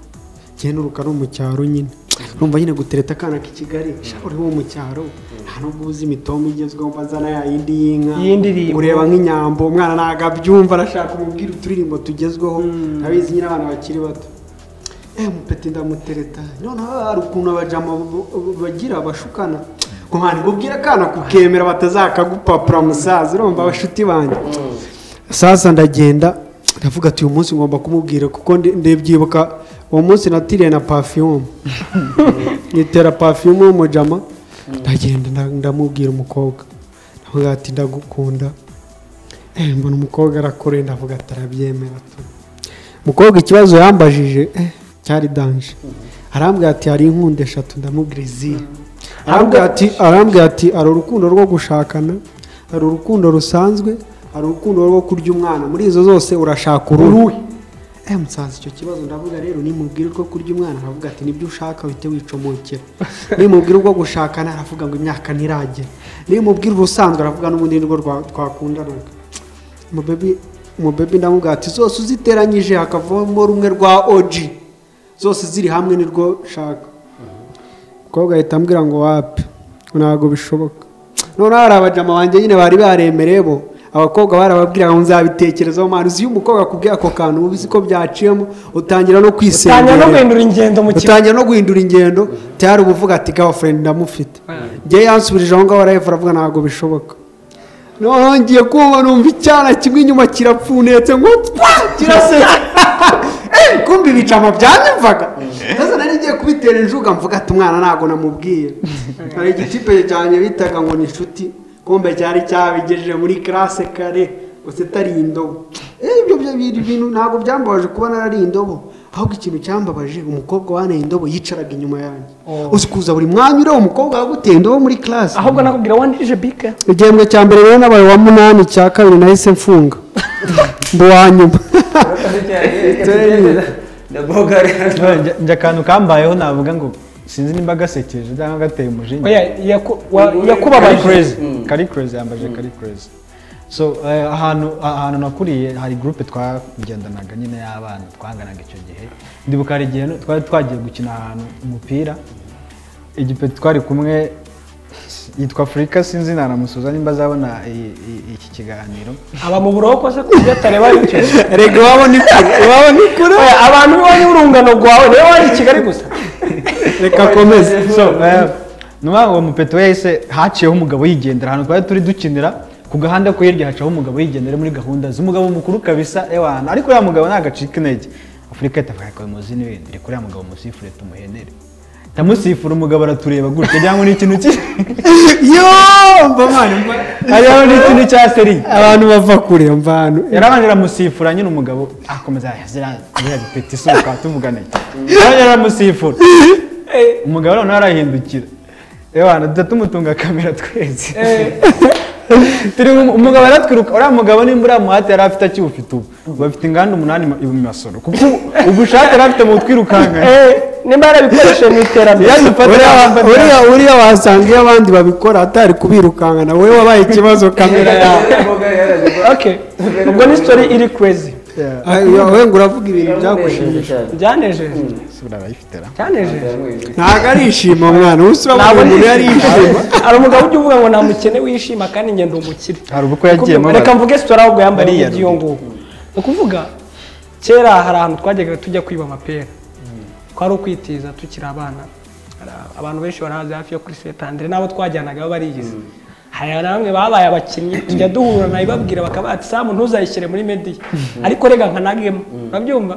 Cyenuruka no mu cyaro nyine. Urumva nyine gutereta akana ki Kigali, uri wo mu cyaro. Nta nubwo uzi imitombo igezweho mbanzana ya yindi y'inka. Ureba nk'inyambo umwana nagabyumva arashaka umubwira uturirimbo tugezweho. Abizi nyine abana bakiri bato. Mupeti ndamutereta. None hari ukuntu abajama bagira bashukana. Ngo mwana ubwira akana kukemera batazakagupapura musaza urumva abashuti banjye. Sasa ndagenda ndavuga ati uyu munsi ngomba kumubwira kuko ndebyibuka uwo munsi natiriye na perfume. Nitera perfume w'umujama ndagenda ndamubwira umukobwa. Ndavuga ati ndagukunda. Mbona umukobwa arakore ndavuga ati arabyemera tu. Umukobwa ikibazo yambajije cyari danger. Arambwira ati hari inkundo eshatu ndamubwira izi. Arambwira ati ari urukundo rwo gushakana, ari urukundo rusanzwe, ari urukundo rwo kurya umwana. Muri izo zose urashaka uruhe? Musaza icyo kibazo ndavuga rero nimubwira urwo kurya umwana aravuga ati nibyo ushaka uhite wicomokera. Nimubwira urwo gushakana aravuga ngo imyaka ntiragera. Nimubwira urusanzwe aravuga n'ubundi nirwo twakundanaga. Umubebi ndamubwira ati zose uziteranyije hakavamo rumwe rwa OG. Zose ziri hamwe nirwo shaka. Umukobwa ahita ambwira ngo wapi ntabwo bishoboka. None hari abajama banjye nyine bari baremereye bo. Abakobwa barababwira ngo nzabitekerezaho mwana uzi umukobwa akubwiye ako kantu ubizi ko byaciyemo utangira no kwisengera utangira no guhindura ingendo mu kigo utangira no guhindura ingendo tayari ubuvuga ati girlfriend ndamufite. Ngiye yansubirije aho ngaho araheva aravuga ntabwo bishoboka. None ngiye kumva numva icyana kimwe inyuma kirapfunetse ngo kirasetse. Kumbi bicama byanyumvaga. Sasa nari ngiye kubitera injuga mvuga ati umwana ntabwo namubwiye. Hari igitipe cyane bitaga ngo ni inshuti. Kumbe cyari cyabigejeje muri classe kare usetari indobo. Ibyo bintu ntabwo byambabaje kuba narari indobo. Ahubwo ikintu cyambabaje umukobwa waneye indobo yicaraga inyuma yanjye. Usikuza buri mwanya ure umukobwa waguteye indobo muri classe. Ahubwo nakubwira wandije bike. Igihembwe cya mbere rero nabaye wa 8 cya kabiri nahise mfunga. Mbo wa nyuma. Njye akantu kambayeho navuga ngo sinzi nimba gasekeje cyangwa gateye umujinya. Oya yakubabaje. Kari crazy yambaje kari crazy. So ahantu nakuriye hari groupe twagendanaga nyine y'abana twanganaga icyo gihe. Ndibuka hari igihe twari twagiye gukina ahantu umupira. Igipeti twari kumwe yitwa Afrika sinzi naramusuza nimba azabona iki kiganiro. Aba mu buroko se kubyo atareba icyo. Rega wabo ni kure. Wabo ni kure. Oya abantu bibonye urungano rwawe niwe waje i Kigali gusa. Reka komeze. So nuba uwo mupeto yahise haciyeho umugabo yigendera ahantu twari turi dukinira ku gahanda ko hirya hacaho umugabo yigendera muri gahunda z'umugabo mukuru kabisa ewana ariko ya mugabo nagacika intege. Afrika itavuga ko muzi n'ibindi reka uriya mugabo musifure tumuhenere. Tamusifura umugabo aratureba gutya cyangwa ni ikintu ki yo Umva mwana, Hariho n'ikintu cya seri. Abantu bava kure, umva hano. Yarabanje aramusifura nyine, umugabo akomeza ziriya bipeti isuka tuvugane. Yarabanje aramusifura, umugabo noneho arahindukira, ewana duhita tumutunga kamera twese turi umugabo aratwiruka. Uriya mugabo nimba uriya muhate yari afite akiwufite, ubu bafite inganda 8 i Masoro, kuko ubushake yari afite mu twirukanka. Nimba yarabikoresheje mu iterambere. Uriya wasanga iyo abandi babikora atari kubirukankana, wowe wabaye ikibazo kamera yawe. Okay, ubwo ni story iri crazy. Wowe ngo uravuga ibintu byagushimisha. Byanejeje. Sura arayifite ra. Byanejeje. Ntabwo arishima mwana, ubu urabona umuntu yarishima. Hari umugabo ujya uvuga ngo nta mukene wishima kandi njye ndi umukire. Hari ubukwe yagiyemo. Reka mvuge story ahubwo yambaye iby'iyo nguko. Ni ukuvuga kera hari ahantu twajyaga tujya kwiba amapera, twari ukwitiza tukiri abana. Abantu benshi barahazi hafi yo kuri Saint Andre n'abo twajyanaga barigize. Hari na bamwe babaye abakinnyi tujya duhura nabibabwira bakaba ati Samu ntuzayishyire muri media, ariko rega nkanagemo, urabyumva.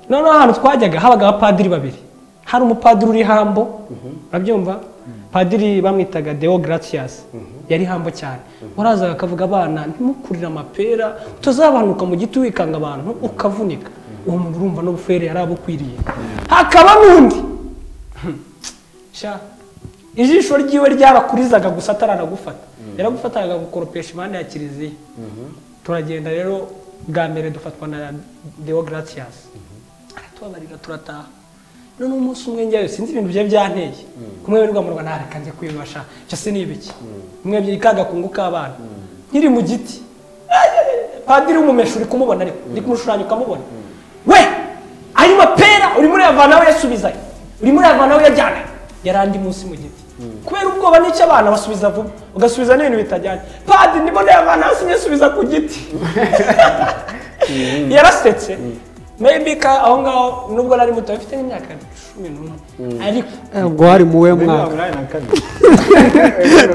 Noneho ahantu twajyaga habaga abapadiri babiri, hari umupadiri uri hambo, urabyumva, padiri bamwitaga Deo Gratias, yari hambo cyane. Warazaga akavuga abana ntimukurire amapera, tuzabanuka mu giti wikanga abantu ukavunika. Uwo muntu urumva n'ubufere yari abukwiriye. Hakaba n'undi sha ijisho ryiwe ryarakurizaga gusa ataranagufata, yaragufataga gukoropesha impande ya kiliziya. Turagenda rero bwa mbere dufatwa na Deo Gratias, aratubabarira turataha. None umunsi umwe njyayo sinzi ibintu bye byanteye kumwe wirirwa mu Rwanda, reka njye kwibasha cyo se ni ibiki mwe byikaga kunguka abana nkiri mu giti. Padiri w'umumesha uri kumubona, ariko ndi kumushushanya ukamubona we, ayo mapera urimo urayavana we yasubizayo, urimo urayavana we yajyana, yarandi munsi mu giti kubera ubwoba n'icyo abana basubiza vuba, ugasubiza n'ibintu bitajyanye. Padiri ndimo ndayavana hasi nyasubiza ku giti. Yarasetse maybe ka aho ngaho nubwo nari muto mfite n'imyaka 11, ariko ubwo hari mu we mwaka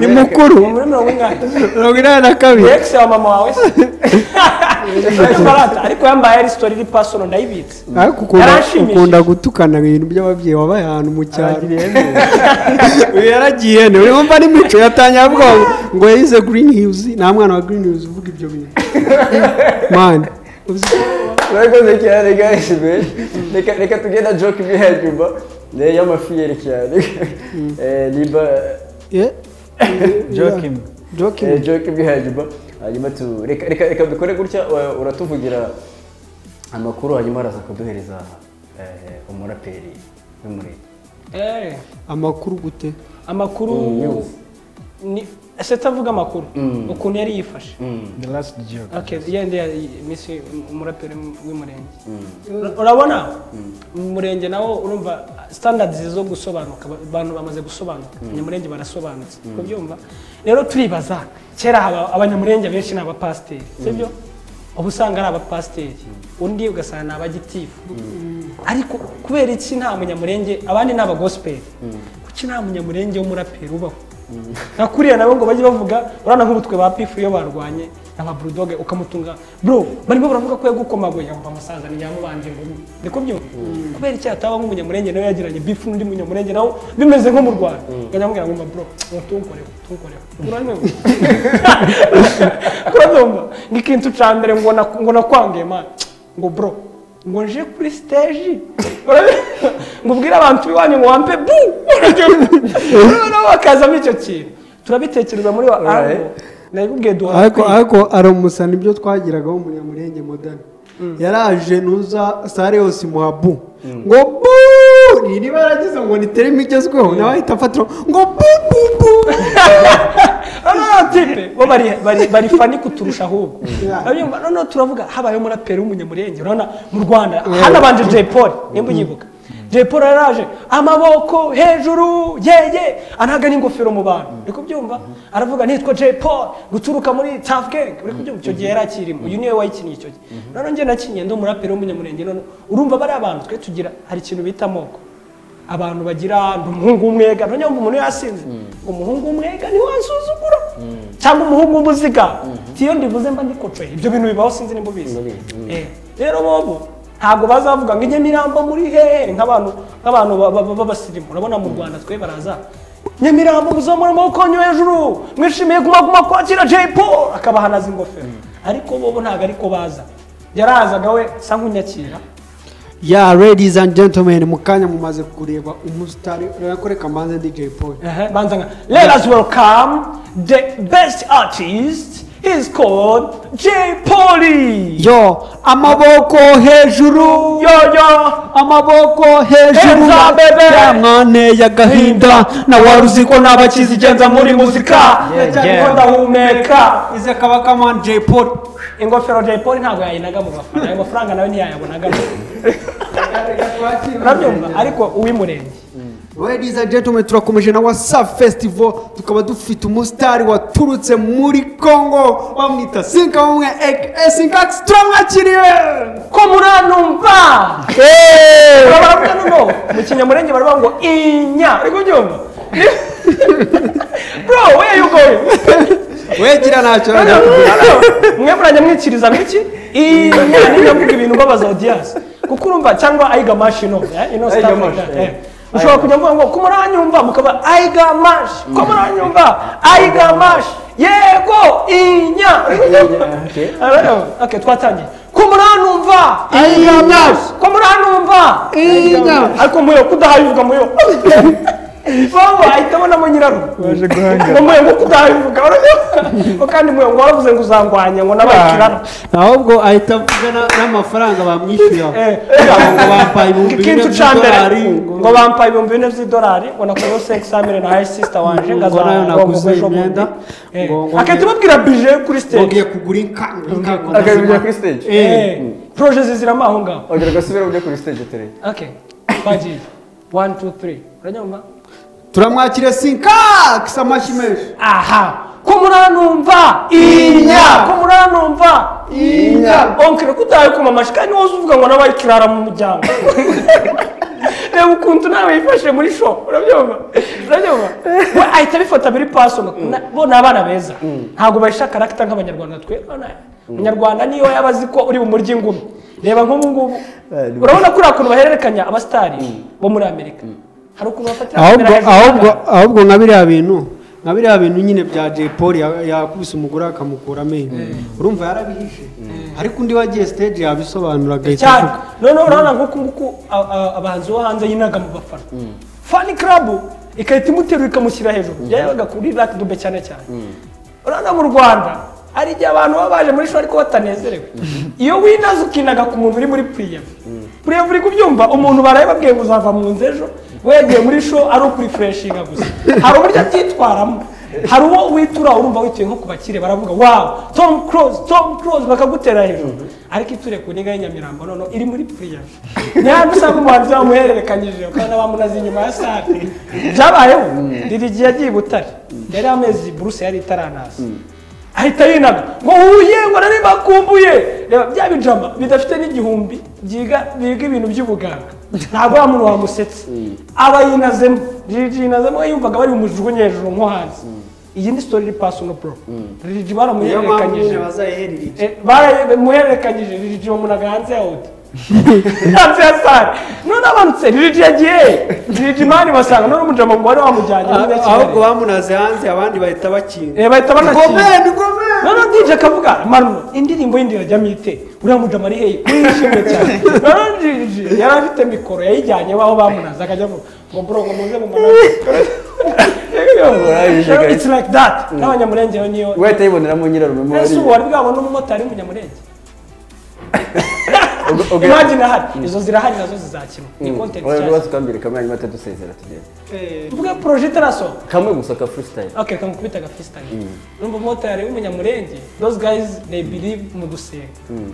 ni mukuru muri 82 82. Ex wa mama wawe se ariko yambaye ari story iri personal ndayibitse. Ariko ukunda gutukana ibintu by'ababyeyi, wabaye ahantu mu cyaro. Uyu yaragiye ne urumva n'imico yatangiye avuga ngo yize Green Hills, nta mwana wa Green Hills uvuga ibyo bintu man. Urakoze cyane guys, reka tugenda joke imwe hanyuma y'amafi yerekeranye niba joke imwe joke imwe hanyuma reka dukore gutya, uratuvugira amakuru hanyuma araza kuduhereza umuraperi w'umurenge. Amakuru gute? Amakuru ni ese avuga amakuru ukuntu yari yifashe the last joke. Okay, yende misi umuraperi w'umurenge. Urabona umurenge nawo urumva standards zo gusobanuka, abantu bamaze gusobanuka, abanyamurenge barasobanutse, kubyumva. Rero turibaza kera abanyamurenge benshi ni abapasiteri, sibyo? Ubu usanga ari abapasiteri, undi ugasanga ni abagitifu. Ariko kubera iki nta munyamurenge, abandi ni abagospel, kuki nta munyamurenge w'umuraperi ubaho? Nakuriya nabo ngo bajye bavuga urana nk'ubutwe ba Pifu iyo barwanye n'aba Bulldog ukamutunga bro, barimo baravuga ko yagukomaguye yumva musaza ni nyamubanje ngo ndiko byumva. Kubera iki ataba nk'umunyamurenge nawe yagiranye bifu n'undi munyamurenge nawo bimeze nko mu Rwanda, nganyamubwira ngo bro tunkoreho tunkoreho uranywe kurumva ngikintu ca mbere ngo nakwangiye man ngo bro ngo nje kuri stage ngo ubwire abantu biwanyu ngo wampe bu noneho bakazamo icyo kintu turabitekereza muri wa ango nabibwiye duha. Ariko aramusana ibyo twagiragaho umunyamurenge modern yaraje nuza sare yose imuha bu ngo bu niba yaragize ngo ni terime igezweho nawe ahita afatira ngo bu bu bu. Noneho tipe bo bari fani kuturusha ahubwo. Noneho turavuga habayeho umuraperi w'umunyamurenge, urabona mu Rwanda hanabanje Jay Paul nimba uyibuka. Jay Paul yaraje amaboko hejuru yeye anaga n'ingofero mu bantu, uri kubyumva, aravuga nitwa Jay Paul guturuka muri Tough Gang, uri kubyumva. Icyo gihe yarakirimo, uyu niwe wayikiniye icyo gihe. Noneho njye nakinye ndi umuraperi w'umunyamurenge. None urumva bari abantu twe tugira hari ikintu bita amoko, abantu bagira ndi umuhungu w'umwega, noneho umuntu yasinze ngo umuhungu w'umwega ni wansuzugura cyangwa umuhungu w'umuziga, tiyo ndivuze mba ndikocoye. Ibyo bintu bibaho sinzi nimba ubizi. Rero bobo ntabwo bazavuga ngo ijye mirambo muri hehe nk'abantu b'abasirimu. Urabona mu Rwanda twe baraza Nyamirambo muzamura amaboko yanyu hejuru mwishimiye Guma Guma kwakira Jay Paul akabahanaza ingofero ariko bobo ntabwo ariko baza yarazaga we sa nkunyakira. Yeah, ladies and gentlemen, mukanya mumaze kureba umusitari urakoreka mbanze ndi Jay Paul. Banza nka let us welcome the best artist, he's called Jay Polly. Yo, amaboko hejuru. Yo yo, amaboko hejuru. Ya mwane ya gahinda na waruzi ko nabakizigenza muri muzika. Cyangwa ndahumeka. Ize kabaka man Jay Paul. Ingofero Jay Paul ntabwo yayinaga mu bafana, ayo mafaranga nawe ntiyayabonaga. Urabyumva ariko uw'Umurenge. Ladies and gentlemen, turakomeje na Wasafi Festival, tukaba dufite umusitari waturutse muri Congo bamwita Sinkamwe aka Sinkax, turamwakiriye ko muranumva. Baravuga no mu Kinyamurenge baravuga ngo inya, uri kubyumva? Bro, where you going? Wegira ntacyo mwe murajya mwikiriza mwiki inya niyo mvuga ibintu mbabaza audience kuko urumva cyangwa aiga mashino ino stuff like that. Ushobora kujya mvuga ngo ko muranyumva mukaba aiga mash, ko muranyumva aiga mash, yego inya. Okay, twatangiye ko muranumva aiga mash, ko muranumva inya, ariko muyo kudahayivuga muyo baba ahita abonamo nyirarume waje guhangana ngo muyo ngo kudahayivuga ngo kandi muyo ngo waravuze ngo uzangwanya ngo nabaye ikirara, ahubwo ahita avuga n'amafaranga bamwishyuye ngo bampaye ikintu cya mbere ngo bampaye $4,000 by'idolari ngo nakoreho 500,000 na high sister wanje ngo nayo naguze imyenda akahita ababwira bije kuri stage ngiye kugura inka akabibwira kuri stage projet ziziramo aho ngaho ongera ugasubira ujye kuri stage tere. Okay, twagiye 1 2 3 uranyumva? Turamwakira Sinkax amashyi menshi. Aha, ko muranumva inya, ko muranumva inya. Onkere kutaye kuma amashyi kandi wowe uvuga ngo nabaye ikirara mu muryango. Reba ukuntu nawe yifashe muri show, urabyumva? Urabyumva? We ahita abifata biri personal. Bo ni abana beza. Ntabwo bahisha character nk'abanyarwanda twe. Umunyarwanda niyo yaba azi ko uri bumurye ingumi. Reba nk'ubu ngubu. Urabona kuri akuntu bahererekanya abastari bo muri Amerika. Ahubwo nka biriya bintu nyine bya Jay Paul yakubise umugore akamukura amenyo, urumva yarabihishe, ariko undi wagiye stage yabisobanura agahita avuga. None urabona nk'uku nguku abahanzi bo hanze yinaga mu bafana fan club ikahita imuterura ikamushyira hejuru, byabaga kuri Lucky Dube cyane cyane. Urabona mu Rwanda hari igihe abantu baba baje muri show ariko batanezerewe, iyo winaze ukinaga ku muntu uri muri prieve prieve, uri kubyumva umuntu baraye babwiye ngo uzava mu nzu ejo, wegiye muri show ari ukurifreshinga gusa. Hari uburyo abyitwaramo, hari uwo witura urumva wituye nko ku bakire baravuga wow Tom Close, Tom Close bakagutera hejuru, ariko iture ku niga y'Inyamirambo none iri muri prieve niyo usanga umuhanzi bamuhererekanyije ukabona bamunaze inyuma ya sale. Byabayeho Lil G yagiye i Butare, yari amezi buruse yari itaranaza, ahita yinaga ngo huye ngo nari bakumbuye. Reba bya bijama bidafite n'igihumbi byiga ibintu by'ubuganga, ntabwo wa muntu wamusetse aba yinazemo. Lil G yinazemo yumvaga bari bumujugunye hejuru nko hanze. Iyi ni story iri personal bro. Lil G baramuhererekanyije, baramuhererekanyije Lil G bamunaga hanze ya audio hanze ya sale. None abarutse Lil G yagiye, Lil G mani basanga none umujama ngo wari wamujyanye ahubwo bamunaze hanze abandi bahita bakinga, bahita banakinga. None DJ akavuga Maruno indirimbo y'indi irajyamo ite, uriya mujama ari hehe wishimye cyane. None DJ yari afite mikoro yayijyanye aho bamunaze akajya avuga ngo bro ngo muze mu manaze. It's like that. N'abanyamurenge niyo wahita yiboneramo nyirarume muri ese ubu wari bwabona umumotari w'umunyamurenge? Imagine ahari izo zirahari nazo zizakinwa ni content cyane. Urabona tukambire kamwe hanyuma dusezera tugende tuvuge projet itarasohoka kamwe gusa ka freestyle. Okay, kamukubita ka freestyle. Urumva umumotari w'umunyamurenge, those guys they believe mu gusenga,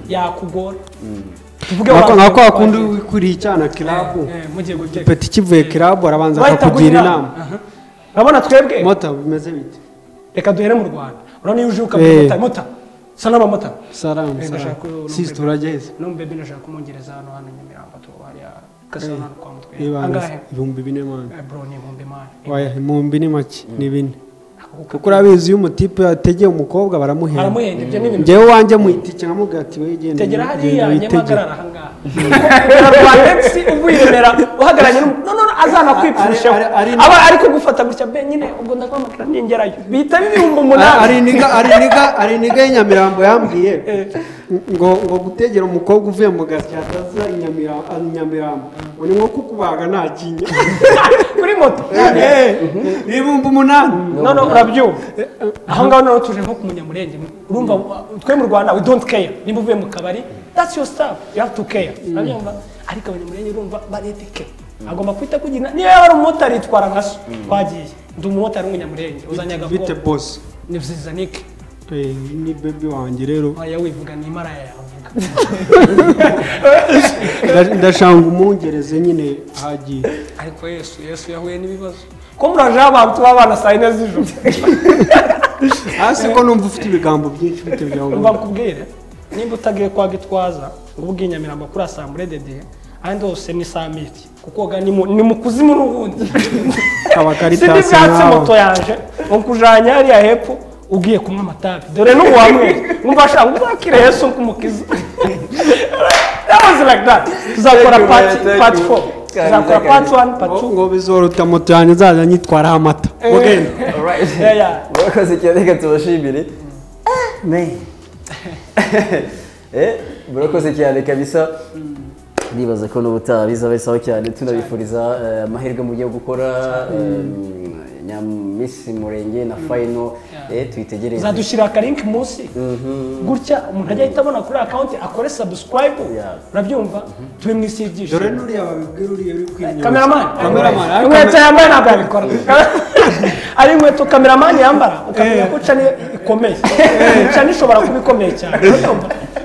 yakugora. Tuvuge nka kwa kundi wikuriye icyana club mugiye guteka peti kivuye club arabanza akakugira inama. Urabona twebwe mota bimeze bite? Reka duhere mu Rwanda. Urabona iyo uje ukabwira mota salama mota salamu sisi turageze no baby ndashaka kumongereza hano hano Nyamirambo tu hariya kasana kwa mutwe angahe? 4000 man bro ni 4000 man. Oya 4000 make ni 4 kuko urabizi iyo umutipe ategeye umukobwa baramuhenda. Baramuhenda ibyo ni ibintu. Njyewe wanjye muitike nkamubwira ati we genda tegera hariya nyamagarara aha ngaha. Rwandex uvuye i Remera uhagararanye no azanakwipfushaho aba ari kugufata gutya be nyine ubwo ndakwamagara ningerayo bihita 8000. Ari niga y'inyamirambo yambwiye ngo gutegera umukobwa uvuye mu Gasyata aza inyamirambo ngo ni nko kukubaga nta kinya kuri moto 8000. No urabyumva aho ngaho noneho tuje nko ku munyamurenge urumva twe mu Rwanda we don't care nimba uvuye mu kabari that's your stuff you have to care urabyumva ariko abanyamurenge urumva baretike agomba kwita kugira niyo yaba ari umumotari yitwara nka so twagiye ndi umumotari w'umunyamurenge uzanye agakobwa bite boss ni vyiza Nick ni baby wanjye rero oya wivuga ni imara yavuga ndashanga umungereze nyine hagiye ariko Yesu yahuye n'ibibazo ko muraje abantu babana saa 4 z'ijoro hasi ko numva ufite ibigambo byinshi bite byawe umva nkubwire nimba utagiye kwa Gitwaza ngo ubwiye Nyamirambo kuri Assemblée de Dieu ahandi hose ni saa miti kuko ga ni mu kuzimu n'ubundi abakaritasi nawe moto yanje nkujanya hariya hepfo ugiye kunywa amatabi dore n'ubu wamwe umva ashaka uzakire Yesu nk'umukiza. That was like that. Tuzakora part 4 tuzakora part 1 part 2 ngo bizoruta moto yanjye nzaza nyitwara amata mugende. Alright, murakoze cyane reka tubashimire murakoze cyane kabisa ndibaza ko n'ubutaha bizaba bisaho cyane tunabifuriza amahirwe mugiye gukora Miss Murenge na final tuyitegereze zadushyira aka link munsi gutya umuntu ajya ahita abona kuri account akore subscribe urabyumva tube mu isi y'ibyishimo dore nuriya babibwira uriya uri kwimyoza cameraman inkweto yambaye ntabwo yabikora ari inkweto cameraman yambara ukamenya ko cani ikomeye cani ishobora kuba ikomeye cyane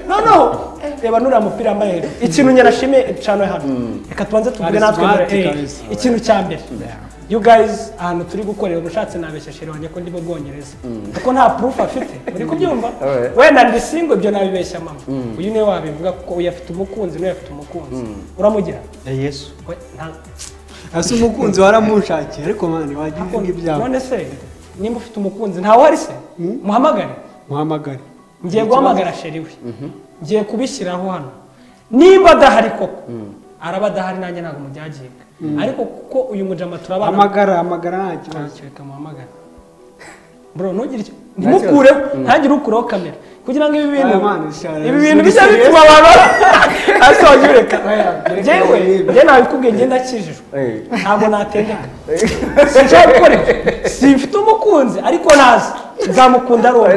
noneho reba nuriya mupira yambaye hejuru ikintu nyarashimiye cano hano reka tubanze tuvuge natwe ikintu cya mbere you guys ahantu turi gukorera ubushatse nabeshya shere wanjye ko ndi mu Bwongereza kuko nta proof afite uri kubyumva wenda ndi single ibyo nabibeshya mama uyu niwe wabivuga kuko uyu afite umukunzi n'uyu afite umukunzi uramugira Yesu ase umukunzi waramushakiye ariko mani wagiye uvuga ibyawe none se nimba ufite umukunzi ntawe ari se muhamagare ngiye guhamagara sheri we ngiye kubishyiraho hano nimba adahari koko araba adahari nanjye ntabwo mujyaginga ariko kuko uyu mujama turabana hamagara nta kibazo reka muhamagara bro ntugire icyo ntimukureho ntagire ukureho kamera kugira ngo ibi bintu bijya bituma abantu asoje ureka njyewe njye nabikubwiye njye ndakijijwe ntabwo natendeka sinshobora gukora ibyo simfite umukunzi ariko nazi nzamukunda ari uwo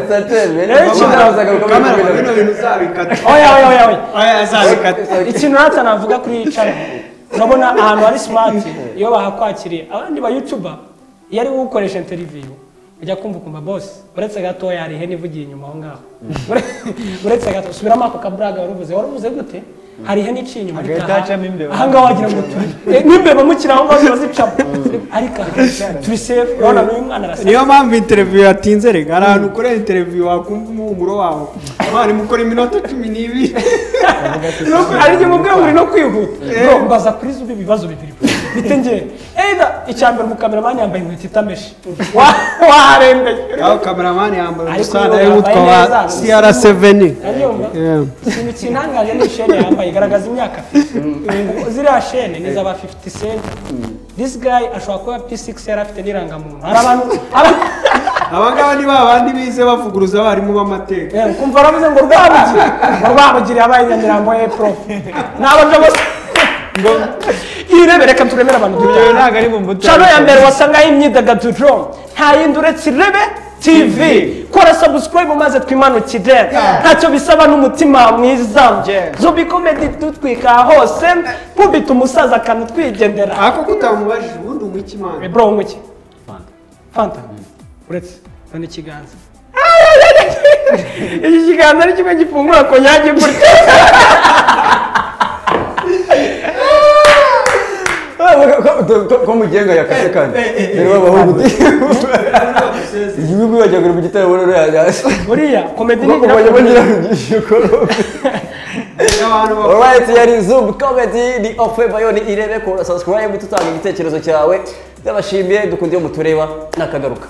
ikintu natwe navuga kuri iyi channel urabona ahantu hari smart iyo bahakwakiriye abandi ba YouTuber iyo ari gukoresha interview ujya kumva ukumva boss uretse gatoya hari ihene ivugiye inyuma aho ngaho uretse gato subiramo ako kaburaga waruvuze gute hari ihene iciye inyuma aha ngaho wagira ngo turi n'imbeba mukiri aho ngaho ziba zicamo ariko turi safe urabona n'uyu mwana arasa niyo mpamvu interview yatinze rega hari ahantu ukorera interview wakumva umuhumuro wawe mwana mukora iminota 12 ari igihe mubwira ngo uri no kwihuta bro mbaza kuri zuba ibibazo bibiri bite njye either icya mbere umukameramani yambaye inkweto itameshe warembeye aho kameramani yambaye udusanda y'umutwe wa CR7 ikintu kintangaje ni shene yambaye igaragaza imyaka afite ziriya shene ni iz'aba 50 cent this guy ashobora kuba P6 yari afite n'irangamuntu hari abantu abangaba ni babandi bize bavuguruza abarimu b'amateka kumva baravuze ngo Rwabugiri yabaye Nyamirambo ye prof n'abaje bose ngo irebe reka turemere abantu dutaha ntabwo ari mu mbuto cano ya mbere wasangaho imyidagaduro nta yindi uretse Irebe TV kora subscribe maze twimanukire ntacyo bisaba n'umutima mwiza Zuby Comedy dutwika hose nkubita umusaza akantu twigendera ako kutamubajije ubundi unywa iki man bro unywa iki Fanta uretse none ikiganza iki kiganza ni kimwe gifungura konyage gutya ko mugenga yakase kandi rero w'abahungu igihugu bajya mu gitaramo rero yajyase buriya comedy ni bagira Alright, yari Zuby Comedy ni Ofe Bayo ni Irebe kora subscribe tutanga igitekerezo cyawe ndabashimiye dukundiye mutureba nakagaruka.